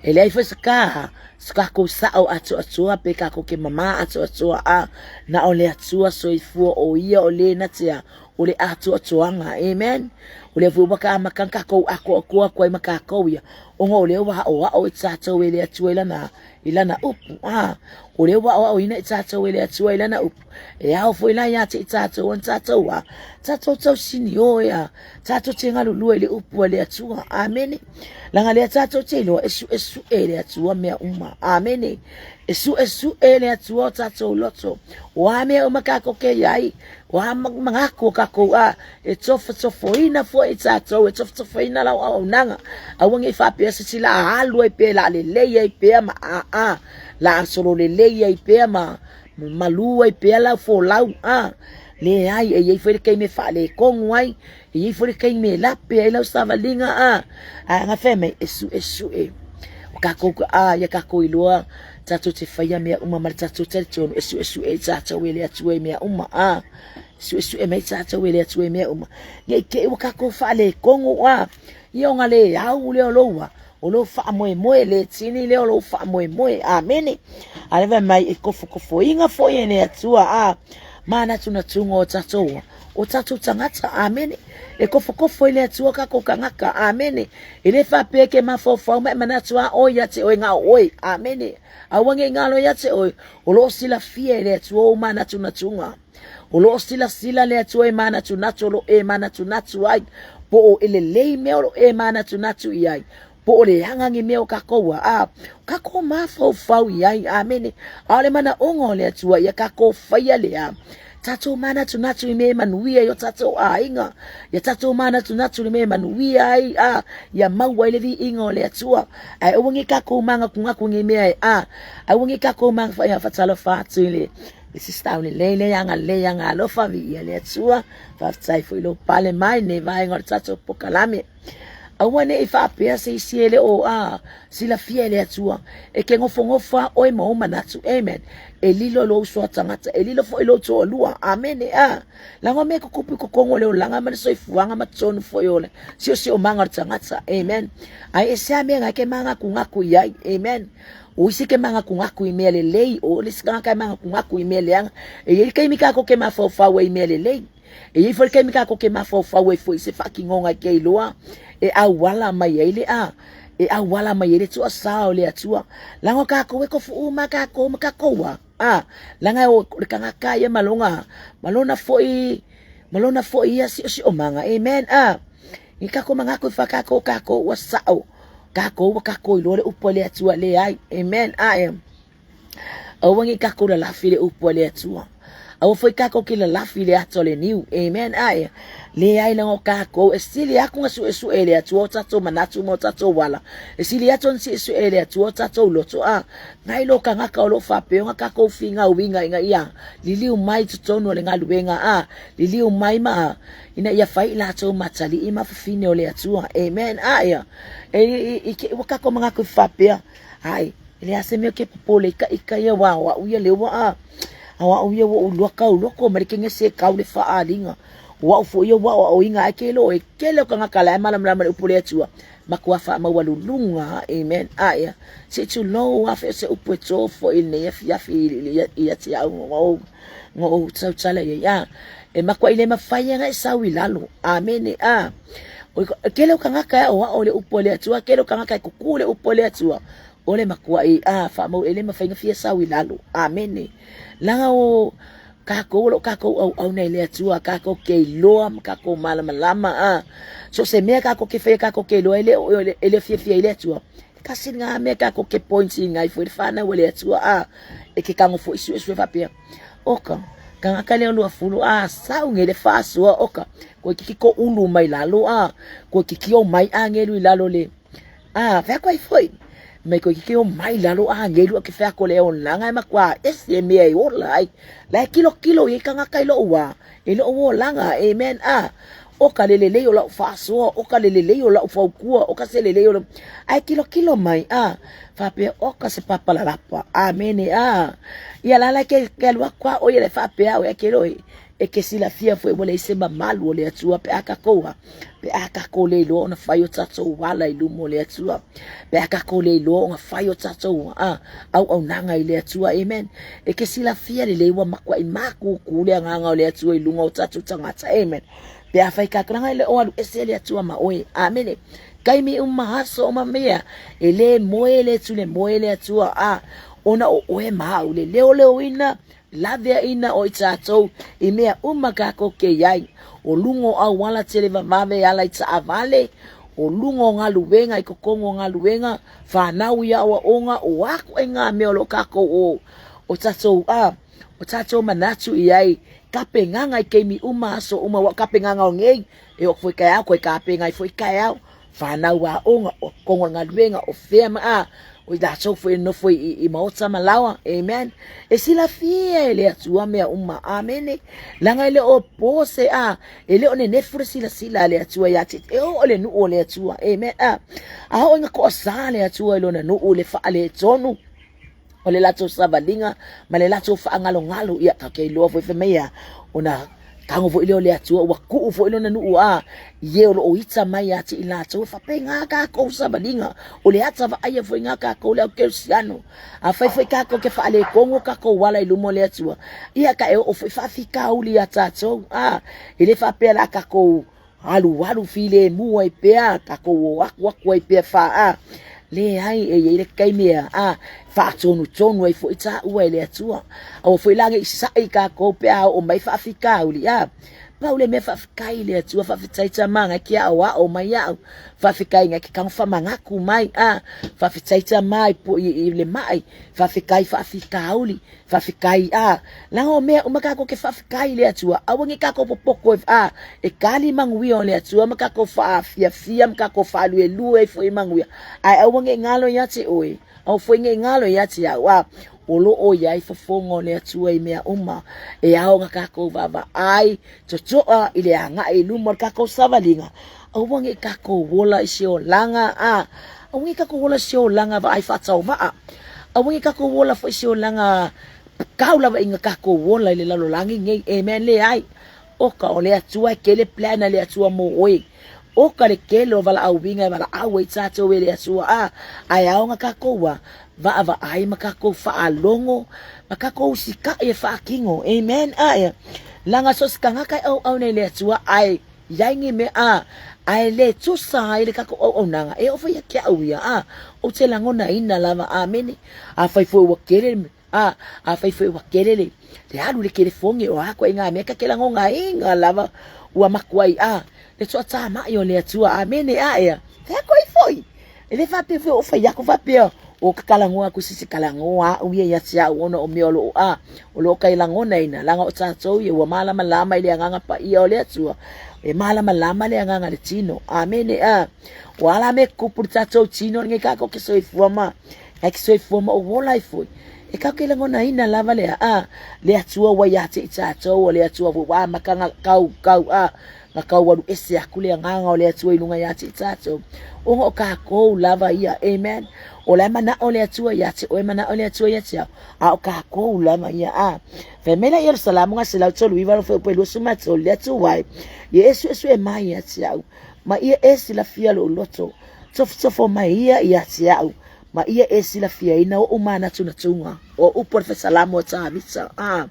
E leai foi se ka, se kākou sao atoatoa pe kākou ke mamā atoatoa a na o le Atua soifua o ia o le na te a o le atoatoaga. Amen. O lea foi ua ka amata ona kākou atoatoa atu ai ma kākou ia. Ona o lea ua aʻoaʻo i tatou e le Atua i lana, i lana upu. A, o lea ua aʻoaʻoina i tatou e le Atua i lana upu. E ao foi la ia te i tatou ona tatou a, tatou tausinio e a, tatou te galulue i le upu a le Atua. Amene. Leaga lea tatou te iloa e suesue le Atua mea uma. Amene. E suesue le Atua o tatou loto. O a mea uma tatou te iai, o a manatu o tatou a, E tofotofoina foi i tatou, e tofotofoina lau auaunaga. Aua ne i faapea se isi la a alu ai pea, la a lelei ai pea ma a a, la a solo lelei ai pea ma malu ai pea lau folau a. Leai, e i ai foi le taimi e faaletonu ai, e i ai foi le taimi e lape ai lau savaliga a. Ae aga fai mai, e suesue. O tatou a ia tatou iloa tatou te faia mea uma ma le tatou talitonu, e suesue i tatou e le Atua i mea uma a. Suesue mai tatou e le Atua i mea uma. Ne i te i ua tatou faaletonu a, ia ona le au lea o lou a, o lou faamoemoe, le tini lea o lou faamoemoe. Amene. A lea fai mai e kofokofoina foi e le Atua a manatunatuga o tatou o tatou tagata. Amene. E kofokofo i le Atua tatou tagata. Amene. E le faapea ke mafaufau ma e manatu a oe ia te oe na o oe. Amene. Aua ne i galo ia te oe, o lo o silafia e le Atua ou manatunatuga. O lo o silasila le Atua e manatunatu o lo o e manatunatu ai, po o e lelei mea o lo o e manatunatu i ai, po o leaga ni mea o kakou a, a kakou mafaufau i ai. Amene. A o le manaʻoga o le Atua ia kakou faia lea tatou manatunatu i mea e manuia i o tatou aiga, ia tatou manatunatu i le mea e manuia ai, a ia maua ai le viiga o le Atua. Ae aua ne i kakou manatunatu i ni mea e a, aua ne i kakou manatunatu, faatalofa atu i le Le sista aulelei le agalelei agalofa viia le Atua. Faafetai foi lou pale mai nei vaega o le tatou pokalame. Aua ne i faapea se isi e le o a silafia e le Atua. E ke nofonofo a oe ma ou manatu. Amen. E lilo lou uso a tagata, e lilo foi lou toalua. Amene. A leaga o mea e tutupu i totonu o le olaga ma le soifuaga ma totonu foi o le siosiomaga o le tagata. Amen. Ae ese a mea na e ke manatunatu i ai. Amen. O isi ke manatunatu i mea lelei, o le isi tagata e manatunatu i mea leaga. E i ai le taimi tatou te mafaufau ai i mea lelei. E i ai foi le taimi tatou te mafaufau ai foi i se faatinoga e te iloa e auala mai ai le a, e auala mai ai le tuasā o le Atua. Leaga o tatou e tofu uma tatou ma tatou a, a, leaga o le tagata ia ma lona, ma lona foi, ma lona foi ia siosiomaga. Amen. A, i tatou manatu i whakako tatou ua sao. Tatou ua tatou iloa le upu a le Atua, leai. Amen. Ae, aua ne i tatou lalafi le upu a le Atua. Aua foi kākou ke lalafi i le ata o le niu. Amen. Ae, leai leaga o kākou e sili aku na suesue e le Atua o tātou manatu ma o tātou ala. E sili atu ona suesue e le Atua o tātou loto. A, ngai lo kangaka o lo faapea ona kākou figauiga ina ia liliu mai i totonu o le galuega. A, liliu mai ma a, ina ia fai i latou ma atalii ma fafine o le Atua. Amen. Ae, e, i, i, i, ua kākou manatu i faapea, ai, e leai se mea ke popole i ka ika ia wā o au ia le ua a, a o au ia ua ulua kau loko ma le kenge se kau le whaaliga. O au fo ia ua o au inga ai ke lo e kele o kangaka la e malamalama le upu le Atua. Makua wha maua lulunga, amen. A ia, se tu lo a fe se upu e tō fo i nei afi afi i ia te au ngo ngo tau tala ia ia. E makua i le mawhai anga e sau i lalo. Amen. A. O kele o kangaka e o ao le upu le Atua, kele o kangaka e kuku le upu le Atua. O le makua i a wha mau e le mawhai fia sau i lalo. Amen. Langa o kākou o lo kākou ʻauʻau nei le Atua, kākou ke iloa ma kākou malamalama a. So se mea kākou ke whaia kākou ke iloa e le o e le fiafia i le Atua. Kasi ngā mea kākou ke points i ngai fo i le whānau e le Atua a. E ke kango fo i sue sue whapea. Oka, kangaka leo lua fulu a sau nge le whaasua oka. Koe kiki ko ulu mai lalo a. Koe kiki o mai a ngelu i lalo le. A, wheako ai foi. Mai koe kiki o mai lalo a ngelu a ke wheako le o langa e makua ese e mea e ola ai. La e kilo kilo i kangaka i lou wā, i lou olaga, amen, a. O ka lele lei o lau whaasoa, o ka lele lei o lau whaukua, o ka se lelei o lau... Ai kilo kilo mai, a. Whapea, o ka se papalalapa, amene, a. Ia la la ke, ke alu aku a o ia le whapea o ia ke roi. E ke silafia foi ua leai se mamalu o le Atua pe a kākou a, pe a kākou le iloa ona fai o tātou ala i luma o le Atua, pe a kākou le iloa ona fai o tātou a, auaunaga i le Atua, amen. E ke silafia lelei ua makuaʻi mākūkū le agaga o le Atua i luga o tātou tagata, amen. Pe a fai kākou, leaga e le o alu ese le Atua ma oe, amene. Kaimi uma aso uma mea, e le moe le tule moe le Atua, a, ona o oe ma au le leoleoina, Laveaina o i tātou i mea uma kākou ke iai, o luga o auala tele vavave ala i taavale, o luga o galuega i kokogo o galuega, whanau i aoaoga, o aku ai ngā mea o lo kākou o, o tātou, a, o tātou manatu i ai, kape nganga i keimi uma aso uma, wa kape nganga o ngei, e o foi kai au, koe kape ngai foi kai au, Whanau a onga, o kongo galuega, o fea ma a, o i latou foi e nofo i, i maota ma laoa. Amen. E silafia e le Atua mea uma. Amene. Leaga e le o po se a, e le o nenefu le silasila a le Atua ia te, e oo le nuu o le Atua. Amen. A, a oo ina toasā le Atua i lona nuu i le faaletonu o le latou savaliga ma le latou faagalogalo, ia ka ke iloa foi fai mai ia, ona tago foi lea o le Atua ua kuu foi lona nuu a i e o loo ita mai ia te i latou, e faapena kākou savaliga o le ata vaaia foi ngā kākou le au kerisiano. Afai foi kākou ke faaletonu o kākou ala i luma o le Atua, ia ka e oo foi faafitauli iā tātou, a e le faapea la kākou alualu filemu ai pea, takou o aku aku ai pea fa a. Leai, e iai le taimi e a, faatonutonu ai foi taua e le Atua. Aua foi la nei saʻi kākou pe a oo mai faafitauli, a. Pau le mea faafetai i le Atua, faafetai Tama ngai ke aʻoaʻo mai iaʻu, faafetai ngai ke kago faamagatu mai, a. Faafetai Tama i, i, i le maʻi, faafetai faafitauli, Faafetai a, leaga o mea uma kākou ke faafetai i le Atua, aua nei kākou popoto e, a, e kali manuia o le Atua ma kākou faafiafia ma kākou faaluelue ai foi i manuia, ae aua nei galo ia te oe, aua foi nei galo ia te au, a, o lo o i ai fofoga o le Atua i mea uma, e ao na kākou vaavaai totoa i le agaʻi i luma o le kākou savaliga, aua nei kākou ola i se olaga, a, aua nei kākou ola i se olaga vaai faatauvaa, Aua nei kākou ola foi se olaga kau lava i kākou ola i le lalolagi nei. Amen. Leai. O ka o le Atua e kele plan a le Atua mo oe. O ka le kele o valaauina e valaau ai tātou e le Atua a ae aoga kākou a vaavaai ma kākou faalogo ma kākou usikaʻi e faakino. Amen. Ae leaga so o se kangaka e ʻauʻau nei i le Atua ae iai nei mea a, ae le tusa ai le kakou auaunaga, e oo foi ia ke au ia, a, ou te lagonaina lava, amene. Afai foi ua kele, a, afai foi ua kele le, le alu le kelefogi o a koe i ngā mea, ka ke lagonaina lava, ua makuai, a, le toatamai o le Atua, amene, a ea, fea koe foi. E le faapea foi o fai aku faapea, O ka kalagoa aku se se kalagoa au ia ia te au ona o mea o loo a o loo kai lagonaina laga o tatou ia ua malamalama i le agaga paia o le Atua e malamalama le agaga le tino. Amene a. Ua ala me kupu le tatou tino nge ka ko ke soifua ma ngai ke soifua ma o wola ai foi. E kau ke lagonaina lava le a le Atua ua ia te i tatou o le Atua ua amata na kau kau a na kau alu ese aku le agaga o le Atua i luga ia te i tatou. Ona o kākou lava ia. Amen. O la e manao le Atua ia te oe, manao le Atua ia te au. A o kākou lava ia. A. Fai mai la ia le Salamo ga 139 lo fuaiupu 23, le Atua e, ia e suesue mai ia te au, ma ia e silafia lou loto, tofotofo mai ia ia te au, ma ia e silafiaina oʻu manatunatuga. O upu a le Salamo a Tavita. A,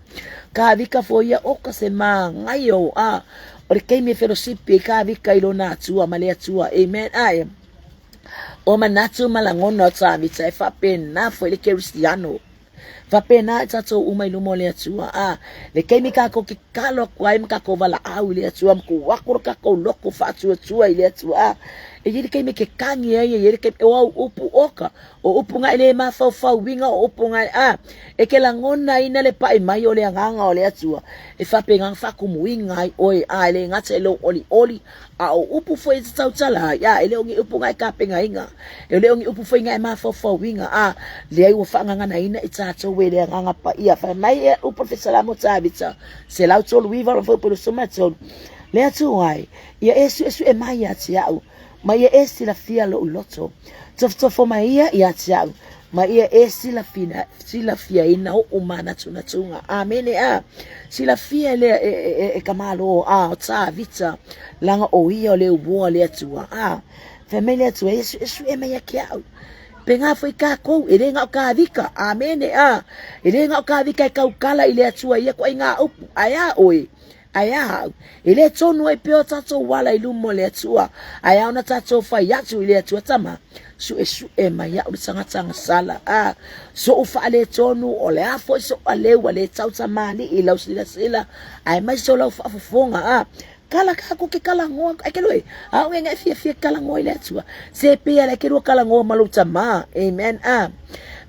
Kavika fo ia oka se magaio. A, o le keimi e felosipi e Kavika i lona Atua ma le Atua. Amen. Ae, o manatu ma lagona o Tavita e faapena foi le Kerisiano. Faapena i tatou uma i luma o le Atua. A, le keimi kākou ke kalo aku ai ma kākou valaau i le Atua, ma kū aku lo kākou loko faatuatua i le Atua. A, e i ai le keimi ke kagi ai, e i ai le keimi, o au upu oka, o upu nga e le mafaufauina, o upu nga a, e ke lagonaina le paʻi mai o le agaga o le Atua, e faapena ona faakumuina ai oe, a, e le gata i lou olioli, A o upu foi e te tautala ai, a e le o ni upu na e tapenaina, e le o ni upu foi na e mafaufauina, a leai ua faagaganaina i tatou e le Agaga Paia. Fai mai e upu o le Fesalamo Tavita, 139 lona fuaiupu 23, Le Atua e, ia e suesue mai ia te au, ma ia e silafia lou loto. Tofotofo mai ia ia te au, ma ia e silafina, silafiaina oʻu manatunatuga. Amene a. Silafia lea e, e, e, e ka Malo a o Tavita, laga o ia o le uoa le Atua. A. Fai mai le Atua, e suesue mai ia ke au. Pe ngā foi kākou, e le ngā o Kāvika. Amene a. E le ngā o Kāvika e kaukala i le Atua ia ko ai ngā upu. Ae a oe. Ae a au, e le tonu ai pea o tatou ala i luma o le Atua, ae ao na tatou fai atu i le Atua Tama, suesue mai au le tagata agasala, a, soʻu faaletonu, o le a foi soʻu aleu ua le tautamaliʻi i lau silasila, ae mai so lau faafofoga, a, kala kākou ke kalagoa, ai ke lue, a o nge fiafia kalagoa i le Atua, se pea le ke lua kalagoa ma lou tamā, amen, a,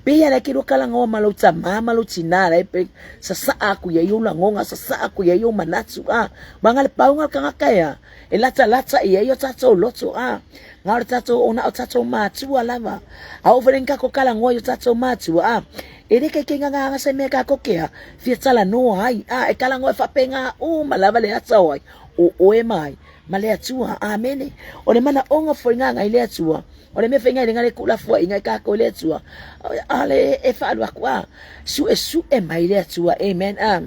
pea le ke lua kalagoa ma lou tamā ma lou tinā, le pe, Sasaa aku ia i ou lagoga, sasaa aku ia i ou manatu, a ma nga le pauga o le tagata ea, e latalata i ai o tatou loto, a nga o le tatou, ona o tatou matua lava. A oo foi ni kakou kalagoa i o tatou matua, a e le keikei ngagaga se mea kakou ke a fia talanoa ai, a e kalagoa e faapena uma lava le ata o ai, o oe ma ai, ma le Atua. Amene. O le manaoga foi gaga i le Atua, O le mea foi ngai le ngai ku lafuaiga i kākou i le Atua, ʻaʻole e faaalu aku a suʻesuʻe mai le Atua. Amen. A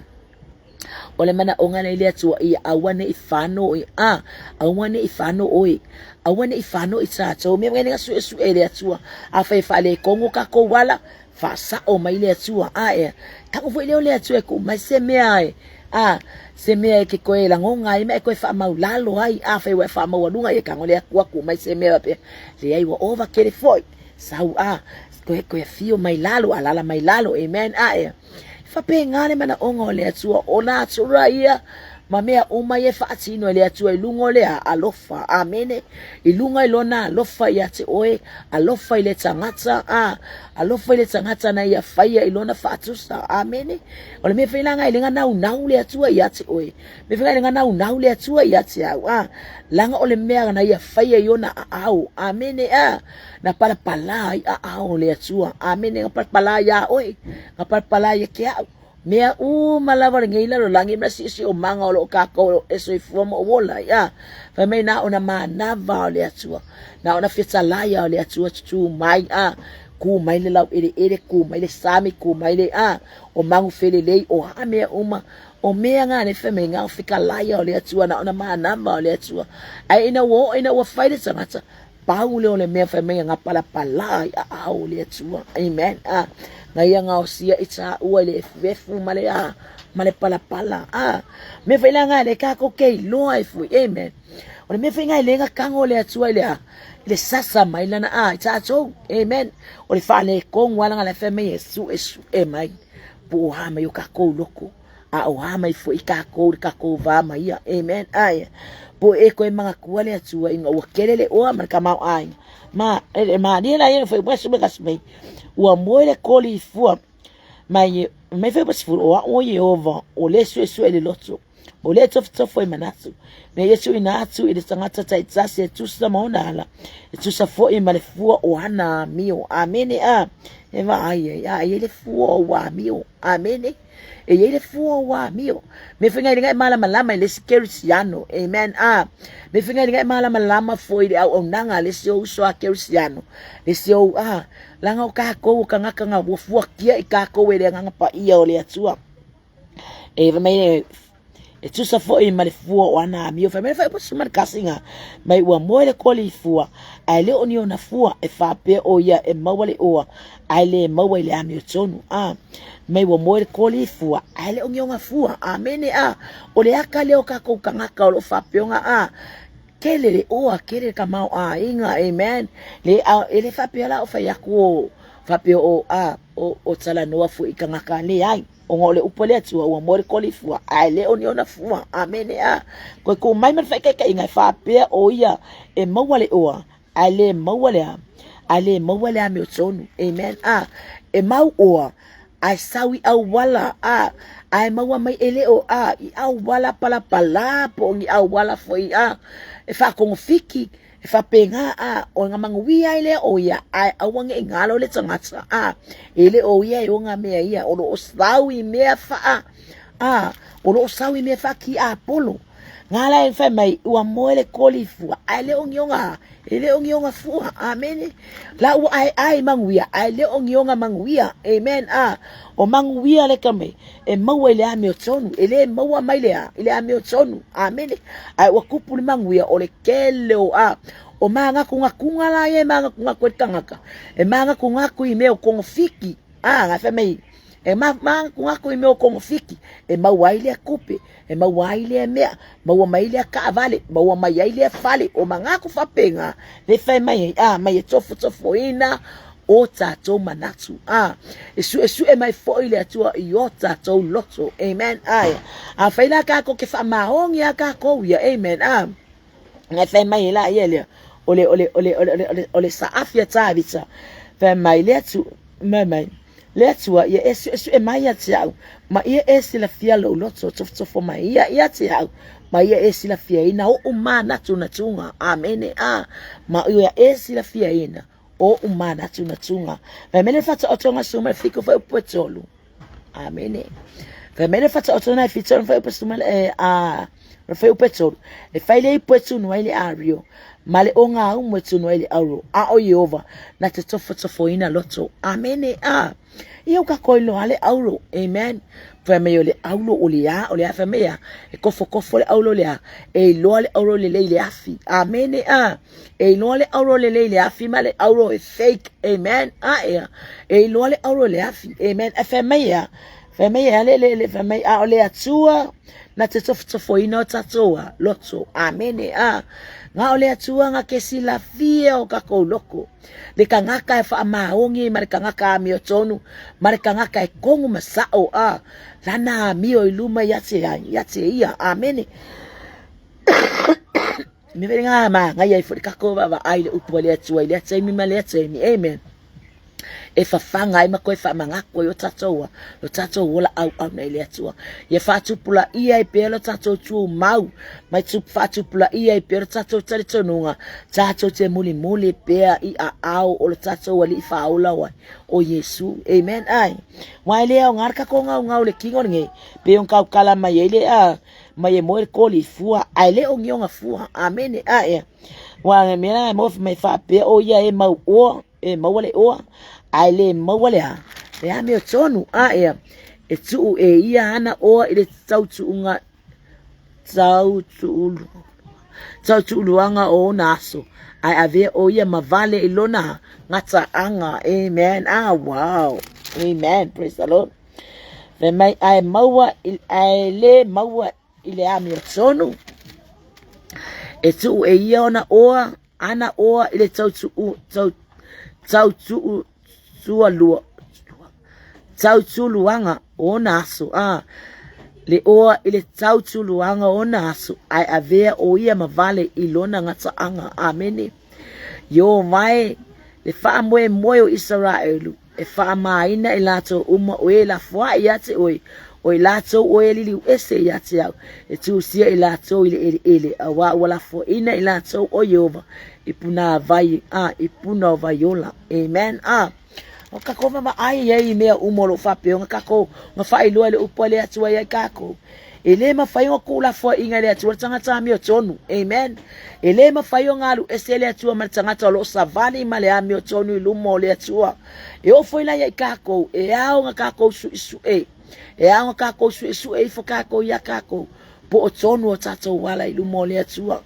o le manaʻoga lea i le Atua ia aua ne i fano i a aua ne i fano ʻoe aua ne i fano i tātou mea ngai le suʻesuʻe i le Atua a fai e faaletonu kākou ala Faasaʻo mai le Atua, a e taʻu foi lea o le Atua e kuʻu mai se mea e, a, se mea e ke koe lagoga ai ma e koe faamaulalo ai, a fai ua e faamaualuga ia tago le Akua kuʻu mai se mea faapea, leai ua ova kele foi, sau a, koe koe afio mai lalo, alala mai lalo, amen, a e faapena le manaʻoga o le Atua, o nā atura ia ma mea uma ia e faatino e le Atua i luga o le alofa, amene, i luga i lona alofa ia te oe, alofa i le tagata, a, alofa i le tagata na ia faia i lona faatusa, amene. O le mea foi laga e le naunau le Atua ia te oe, mea foi le naunau le Atua ia te au, a, laga o le mea na ia faia i ona aao, amene, a, na palapala ai aao o le Atua, amene, na palapala ia oe, na palapala ia ke au. Mea uma lava o lenei lalolagi ma le siosiomaga o lo o kākou e soifua ma ola ai, a fai mai na ona manava o le Atua, na ona fetalaia o le Atua tutū mai, a kū mai le laueleele, kū mai le sami, kū mai le a o magu felelei, o a mea uma, o mea ngā ne fai mai ngā o fekalaia o le Atua, na ona manava o le Atua. Ae ina ua oo ina ua fai le tagata, Pau lea o le mea fai mai nga palapala i aao o le Atua. Amen. Ah, nga ia gaosia i tāua i le efuefu ma le a ma le palapala. Ah, mea foi la nga le kākou ke iloa e fui. Amen. O le mea foi nga i le nga kago o le Atua i le a i le sasa mai lana a i tātou. Amen. O le whaalekongu ala nga le fai mai e suʻesuʻe mai. Po o ha mai o kākou loko. A o a mai foi kākou le kākou vā ma ia. Amen. Ae. Po e koe mangatua le Atua ina ua kele le oa ma le kamaoaiga. Ma, e malie la ia foi wasu me kasi mai. Ua moe le koli i fua. Mai, mai foi wasu o a o Iehova, o le suesue i le loto. O le tofotofo i manatu. Me ia tuuina atu i le tagata taitasi e tusa ma ona ala, e tusa foi ma le fua o ana amio. Amene a. E vaai ai, a e i ai le fua o ua amio. Amene. E i ai le fua o ua amio. Me fai ngai malamalama i le isi kerisiano. Amen. A. Me fai ngai malamalama foi i le auaunaga a le isi ou uso a kerisiano. Le isi ou, a, leaga o kākou o kangaka nga ua fuakia i kākou e le Agaga Paia o le Atua. E fai mai e tusa foi ma le fua o ana amio. Fai mai fai upu ma le kasiga mai ua moe le koli i fua, ae le o ni ona fua e faapea o ia e maua le oa, ae le maua i le amiotonu. A mai ua moe le koli i fua, ae le o ni ona fua. Amene a. O le aka lea o kākou kangaka o lo o faapeoga a. Kele le oa, kele le kamaoaiga, amen. Le, a, e le faapea la o fai aku o, faapea o, a, o, o talanoa foi i kangaka, leai. Ona o le upu a le Atua, ua moe le koli fua, ae le o ni ona fua. Amene a. Koe kū mai ma le faikaikaiga e faapea o ia e maua le oa, ae le maua le a, ae le maua le amiotonu. Amen a. E mau oa, ae sau i auala a, ae maua mai e le o a, i auala palapala po o ni auala foi a, e faatogafiki, E faapena a, o nga manuia ai lea o ia, ae aua ne i galo le tagata a, e le o ia e ona mea ia, o lo o sau i mea faa, a, o lo o sau i mea faa tiapolo. Nga la e fai mai, ua moe le koli fua, ae le o ni ona, e le o ni ona fua, amene. La ua aeae manuia, ae le o ni ona manuia, amen, a, o manuia le ka mai, e maua i le amiotonu, e le maua mai le a, i le amiotonu, amene. Ae ua tupu le manuia o le kele o a, o mānatunatuga la ia e mānatunatu ai le tagata, e mānatunatu i mea o togafiti, a, na fai mai, e mānatunatu i mea o togafiti, e maua ai lea tupe, e maua ai lea mea, maua mai ai lea taavale, maua mai ai lea fale, o manatu faapena, le fai mai ai, a, mai e tofotofoina o tatou manatu, a, e suesue mai foi le Atua i o tatou loto, amen, ae, afai la kākou ke faamaoni a kākou ia, amen, a, ngai fai mai e la ia lea, o le, o le, o le, o le, o le, o le saafi a Tāvita, fai mai le Atua, mai mai, le Atua, ia e suesue mai ia te au, ma ia e silafia lou loto, tofotofo mai ia ia te au, ma ia e silafiaina oʻu mānatunatuga, amene, a, ma ia e silafiaina oʻu mānatunatuga. Fai mai le whataotonga suma le fiku fai upu e tolu. Amene. Fai mai le whataotonga e fitu fai upu suma le a fai upu e tolu. E fai le ipu e tunu ai le ario. Ma le o ngā umu e tunu ai le auro. A o Iehova, na te tofotofoina loto. Amene. A. Ia o kākou iloa le auro. Amen. Fai mai o le auro o le a, o le a fai mai a, e kofokofo le auro le a, e iloa le auro lelei i le afi. Amene a. E iloa le auro lelei i le afi ma le auro e fake. Amen. A ea. E iloa le auro i le afi. Amen. E fai mai a, fai mai a le le le fai mai a o le Atua na te tofotofoina o tatou a loto. Amene a. Nga o le Atua nga ke silafia o kakou loko. Le kangaka e faamaoni ma le kangaka amiotonu, ma le kangaka e kogu ma sao, a, lana amio i luma ia te ai, ia te ia. Amene. Me vele ngā mā, ngai ai foi kako vaavaai le upu a le Atua i lea taimi ma lea taimi. Amen. E whawhanga ai ma koe whaamangako i o tatou a, lo tatou ola auauna i le Atua. Ia whaatupulaia i pea lo tatou tumau, mai tu whaatupulaia i pea lo tatou talitonuga, tatou te mulimuli pea i aao o lo tatou Alii whaola o ai, o Iesu. Amen. Ai. Wai lea o ngā kako ngau ngau le kingo nei, pe on kau kala mai ai le a, mai e moe le koli i fua, ae le o ngionga fua. Amene. Ai. Wa mea mo mai whaapea o ia e mau oa, e maua le oa, ae le maua le a, le amiotonu, a ea, e tuu e ia ana oa i le tautuuga, tautuulu, tautuuluaga o ona aso, ae avea o ia ma vale i lona gataaga. Amen. Ah, wow. Amen. Praise the Lord. Fai mai, ae maua, ae le maua i le amiotonu, e tuu e ia ona oa, ana oa i le tautuu, tau, tautuu, tualua, tautuluaga o ona aso, a. Le oa i le tautuluaga o ona aso, ae avea o ia ma vale i lona gataaga. Amene. Ieova e, le faamoemoe o Isaraelu, e faamaina i latou uma o e lafoai ia te oe, o i latou o e liliu ese ia te au, e tusia i latou i le eleele, auā ua lafoaina i latou o Ieova i punāvai, a, i puna o vaiola. Amen. A. O kākou vaavaai i ai i mea uma o lo o faapea ona kākou na faailoa i le upu a le Atua ia i kākou. E le mafai ona tuulafoaiina e le Atua le tagata amiotonu. Amen. E le mafai ona alu ese le Atua ma le tagata o lo o savali ma le amiotonu i luma o le Atua. E oo foi la ia i kākou, e ao ona kākou suʻesuʻe. E ao ona kākou suʻesuʻe ifo kākou iā kākou. Po o tonu o tātou ala i luma o le Atua.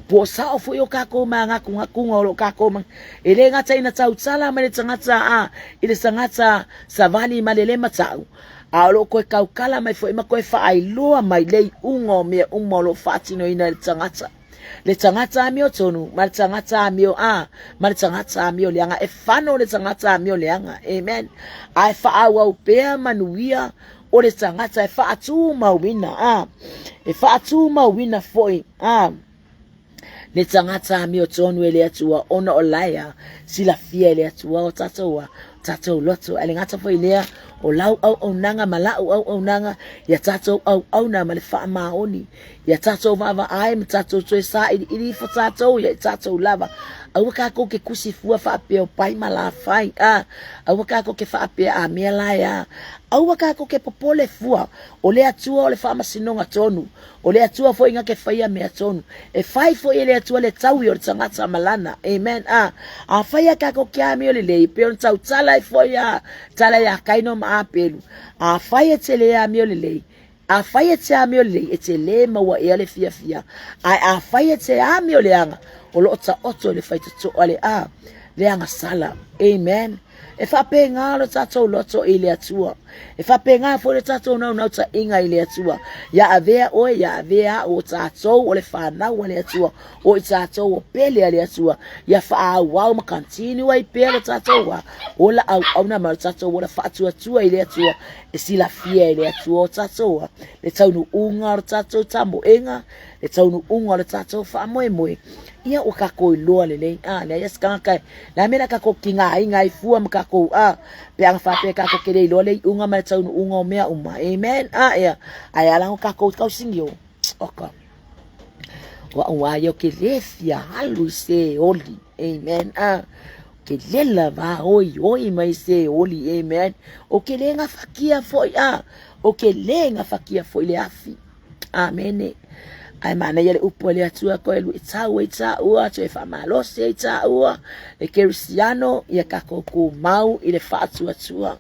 Po o sao foi o kākou mānatunatuga o lo kākou ma. E le gata ina tautala mai le tagata a i le tagata savali ma le le matau, a o lo o koe kaukala mai foi ma koe faailoa mai le iuga o mea uma o lo o faatinoina e le tagata. Le tagata amiotonu ma le tagata amio a ma le tagata amio leaga. E fano le tagata amio leaga. Amen. Ae faaauau pea manuia o le tagata e faatumauina a e faatumauina foi a le tagata amiotonu e le Atua ona o lae a silafia e le Atua o tatou a tatou loto. Ae le gata foi lea o lau auaunaga ma la'u auaunaga ia tatou auauna ma le faamaoni ia tatou vaavaai ma tatou toe sailiili ifo tatou ia i tatou lava. Aua kākou ke kusi fua faapea o pai ma lafai a aua kākou ke faapea a mea lae a aua kākou ke popole fua o le Atua o le faamasinoga tonu o le Atua foi nga ke faia mea tonu e fai foi e le Atua le taui o le tagata ma lana. Amen. A a fai a kākou ke amio lelei pe ona tautala ai foi a tala ia Kaino ma Apelu a fai e te le amio lelei. Afai e te amio lelei, e te lē maua ea le fiafia, ae afai e te amio leaga, o lo o taoto i le faitotoa le a, le agasala. Amen. E faapena lo tatou loto i le Atua. E faapena foi lo tatou naunautaiga i le Atua. Ia avea oe, ia avea au o tatou o le fanau a le Atua, o i tatou o pele a le Atua. Ia faaauau ma continue ai pea lo tatou a, ola auauna ma lo tatou ola faatuatua i le Atua. E silafia e le Atua o tatou a, le taunuuga o le tatou tamoega, le taunuuga o le tatou faamoemoe. Ia ua kākou iloa lelei, a, leai a se tagata e, le a mea la kākou kigaina ai fua ma kākou, a, pe ana faapea kākou ke le iloa le iuga ma le taunuuga o mea uma. Amen. A, ea, ae ala no kākou tausingi o, oka. O au a ia o ke le fia alu i se oli. Amen. A, ke lela va oi oi mai se oli. Amen. O ke le ngafakia foi, a, o ke le ngafakia foi le afi. Amene. Ae manaia le upu a le Atua koe lui tau ai tāua, toe faamalosi ai tāua, le Kerisiano, ia kākou kūmau i le faatuatua.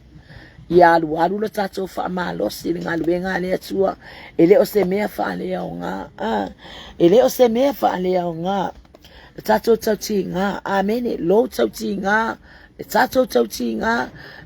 Ia alualu lo tātou faamalosi i le galuega a le Atua, e le o se mea faaleaoga. Ah, e le o se mea faaleaoga. Le tātou tautīgā, amene, lou tautīgā, le tātou tautīgā,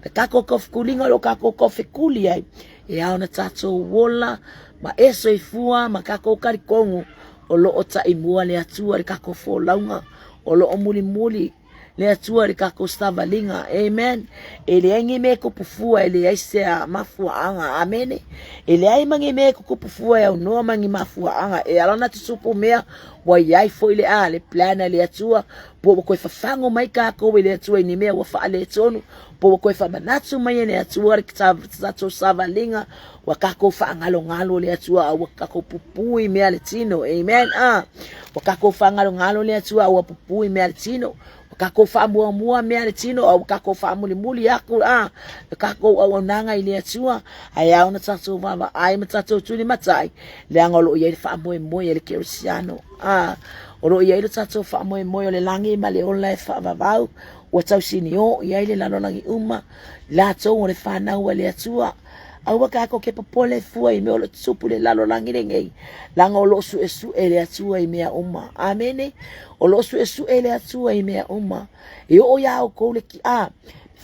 le kākou kofekuliga o lo kākou kofekuli ai, E ao na tatou ola ma e soifua ma kakou kalikongo o lo o taimua le Atua i le kakou folauga o lo o mulimuli le Atua i le kakou savaliga. Amen. E leai ni mea e kupu fua e leai se mafuaaga. Amene. E leai ma ni mea e kukupu fua e aunoa ma ni mafuaaga. E ala ona tutupu mea ua iai foi le a le plan a le Atua po ua koe fafago mai kakou e le Atua i ni mea ua faaletonu Po ua koe faamanatu mai e le Atua le tatou savaliga, ua kakou faagalogalo le Atua a ua kakou pupui mea le tino. Amen. Ah. Ua kakou faagalogalo le Atua a ua pupui mea le tino. Ua kakou faamuamua mea le tino a ua kakou faamulimuli aku a le kakou auaunaga i le Atua. Ae ao na tatou vaavaai ma tatou tulimatai, leaga o lo o i ai le faamoemoe a le Kerisiano. Ah. O lo o i ai lo tatou faamoemoe o le lagi ma le ola e faavavau. Ua tausiniō i ai le lalolagi uma, latou o le fanau a le Atua. Aua kākou ke popole fua i mea o lo o tutupu i le lalolagi lenei, leaga o lo o suʻesuʻe le Atua i mea uma. Amene. O lo o suʻesuʻe le Atua i mea uma. E oo iā oukou le kiʻa.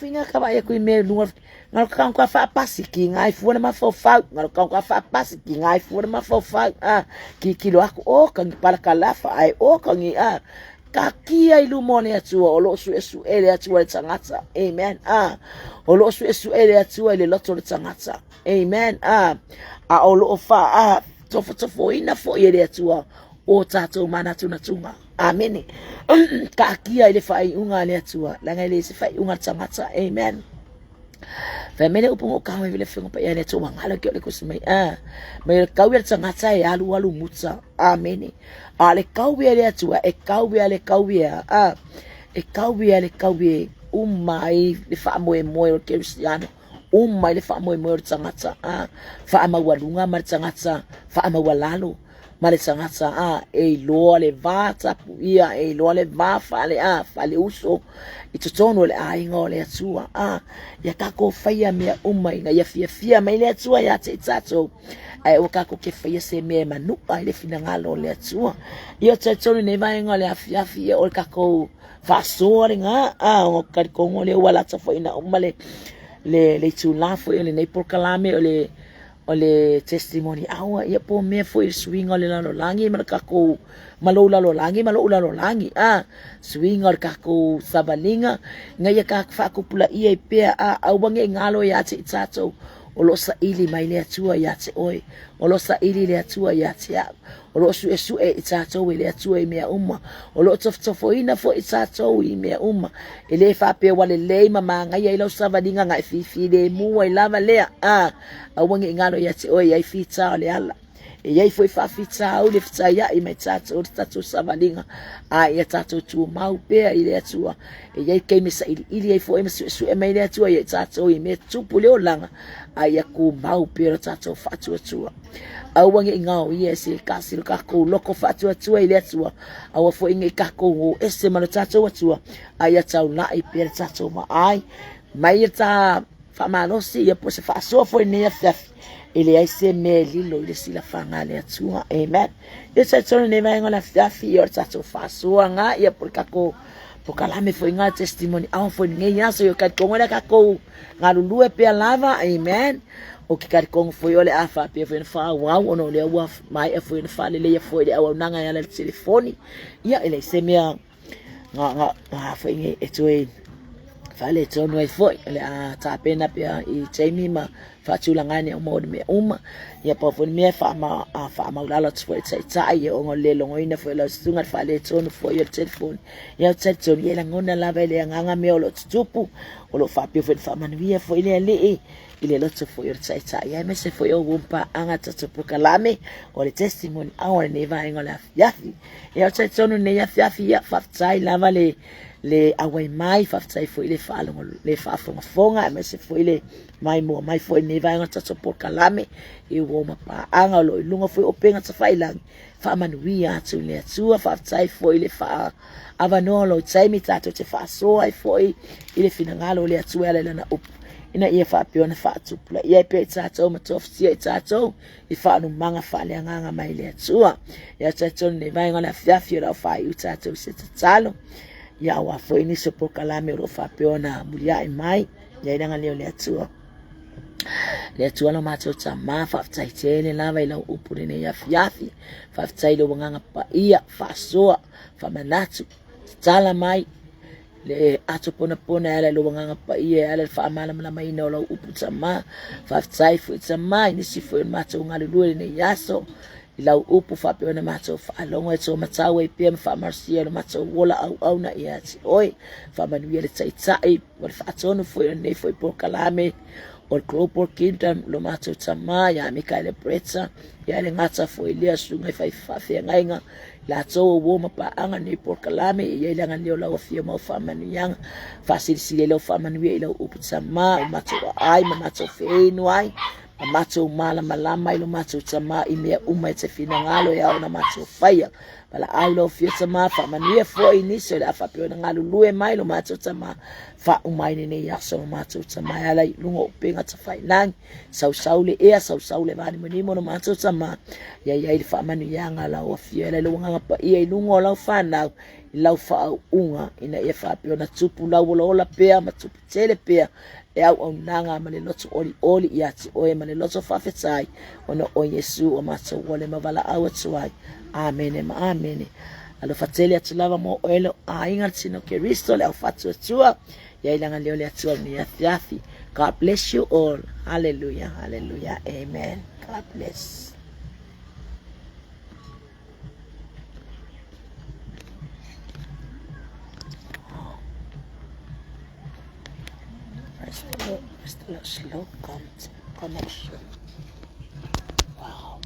Whinga ka vaai aku i mea i luga ngalo ka ka faapasi ki ngai fua na mafaufau ngalo ka ka faapasi ki ngai fua na mafaufau a ki kilo aku o ka ngi pala kalafa ai o ka ngi a. Taatia i luma o le Atua, o lo o suesue le Atua i le tagata. Amen. A, o lo o suesue le Atua i le loto o le tagata. Amen. A, a o lo o faa tofotofoina foi e le Atua o tatou manatunatuga. Amene. Taatia i le faaiuga a le Atua, leaga e le se faaiuga a le tagata. Amen. Fai mai le upu ngo kau e le fengo pa ia le Atua ngalo ke o le kusi mai. A, mai le kau ia le tagata e alu alu muta. Amene. A le kau ia le Atua, e kau ia le kau ia. A, e kau ia le kau ia uma ai le faamoemoe o le Kerisiano. Uma ai le faamoemoe o le tagata. A, faamaualuga ma le tagata, faamaualalo ma le tagata. A, e iloa le va tapuia, e iloa le va fale, a, fale uso i totonu o le aiga o le Atua. A, ia tatou faia mea uma ina ia fiafia mai le Atua ia te i tatou. Ae aua tatou te faia se mea e manu'a i le finagalo o le Atua. Ia ou te talitonu i lenei vaega o le afiafi, ia o le tatou faasoa lena, a, ona ou te talitonu o lea ua lata foi ina uma le le le itulā foi o lenei polokalame o le o le testimony hour, ia po o mea foi le suiga o le lalolagi ma le tatou ma lou lalolagi ma lo'u lalolagi, a, suiga o le tatou savaliga, ina ia tatou faatupulaia ai pea, a, aua ne i galo ia te i tatou O lo o saili mai le Atua ia te oe. O lo o saili le Atua ia te au. O lo o suesue i tatou e le Atua i mea uma. O lo o tofotofoina foi i tatou i mea uma. E le faapea ua lelei ma manaia i lau savaliga na e fifilemu ai lava lea. A, aua ne i galo ia te oe e i ai fita o le ala. E i ai foi faafitauli e fetaiai mai tatou le tatou savaliga, a ia tatou tumau pea i le Atua. E i ai taimi e sailiili ai foi ma suesue mai le Atua ia i tatou i mea tupu i le olaga, a ia tumau pea lo tatou faatuatua. Aua ne i gaoia e se tasi lo tatou loto faatuatua i le Atua, aua foi ne i tatou o ese ma lo tatou Atua, a ia taulai pea le tatou vaai mai le ta faamalosi ia po o se faasoa foi i lenei afiafi e leai se mea e lilo i le silafaga a le Atua. Amen. Ia talitonu i lenei vaega o le afiafi ia o le tatou faasoa nga ia po o le tatou polokalame foi nga testimony hour foi i lenei aso ia talitonu o le a tatou galulue pea lava. Amen. Ou te talitonu foi o le a faapea foi ona faaauau ona o lea ua maea foi ona faaleleia foi le auaunaga e ala i le telefoni. Ia e leai se mea nga nga nga foi nei e toe faaletonu ai foi o le a tapena pea i taimi ma faatulaga ane uma o le mea uma. Ia pau foi le mea e faamaulalo atu foi i le taitai ia ona o le le logoina foi o lau susuga le faaletonu foi o le telefoni. Ia ou te talitonu ia e lagona lava e le agaga mea o lo o tutupu, o lo o faapea foi ona faamanuia foi le Alii i le loto foi o le taitai aemaise foi o uo ma paaga tatou polokalame o le testimony hour i lenei vaega o le afiafi. Ia ou te talitonu i lenei afiafi, ia faafetai lava le le auai mai, faafetai foi le faalogo le faafogafoga aemaise foi le maimoa mai foi i lenei vaega o le tatou polokalame i uo ma paaga o lo o i luga foi o upega tafailagi. Faamanuia atu i le Atua, faafetai foi le faaavanoa o lou taimi tatou te faasoa ai foi i le finagalo o le Atua e ala i lana upu, ina ia faapea ona faatupulaia ai pea i tatou ma toafitia i tatou i faanumaga faaleagaga mai le Atua. Ia talitonu i lenei vaega o le afiafi o le a faaiu tatou i se tatalo. Ia aua foi nisi o polokalame o lo o faapea ona muliai mai. Ia i le agalelei o le Atua. Le Atua lo matou Tama, faafetai tele lava i lau upu lenei afiafi. Faafetai i lou agaga paia, faasoa, faamanatu, tatala mai le ato ponapona e ala i lou agaga paia, e ala i le faamalamalamaina o lau upu Tama. Faafetai foi Tama i nisi foi o le matou galulue lenei aso, i lau upu faapea ona matou faalogo e tua matau ai pea ma faamalosia lo matou ola auauna ia te oe. Faamanuia le Taitai ma le faatonu foi o lenei foi polokalame o le Global Kingdom, lo matou Tama ia Mikaele Bretta, ia le gata foi lea susuga i fai faafeagaiga latou o uo ma paaga lenei polokalame, e i ai le agalelei o lau afio ma au faamanuiaga, faasilisili ai lau faamanuia i lau upu Tama, o matou aai ma matou feinu ai, ma matou malamalama i lo matou Tama i mea uma e te finagalo e ao ona matou faia. Valaau lau afio Tama, faamanuia foi i nisi o le a faapea ona galulue mai lo matou Tama, faauma ai lenei aso lo matou Tama e ala i luga o upega tafailagi, sausau le ea, sausau le vanimonimo lo matou Tama, ia i ai le faamanuiaga a lau afio e ala i lou agaga paia i luga o lau fanau, i lau faauuga, ina ia faapea ona tupu lau olaola pea ma tupu tele pea e auaunaga ma le loto olioli ia te oe ma le loto faafetai, ona o Iesu o matou ole ma valaau atu ai. Amene ma amene. Alofa tele atu lava mo oe lou aiga le tino Keriso le au faatuatua. Ia i laga leo le Atua i lenei afiafi. God bless you all. Hallelujah, hallelujah, amen. God bless. Praise the Lord, praise the Lord. Slow connection. Wow.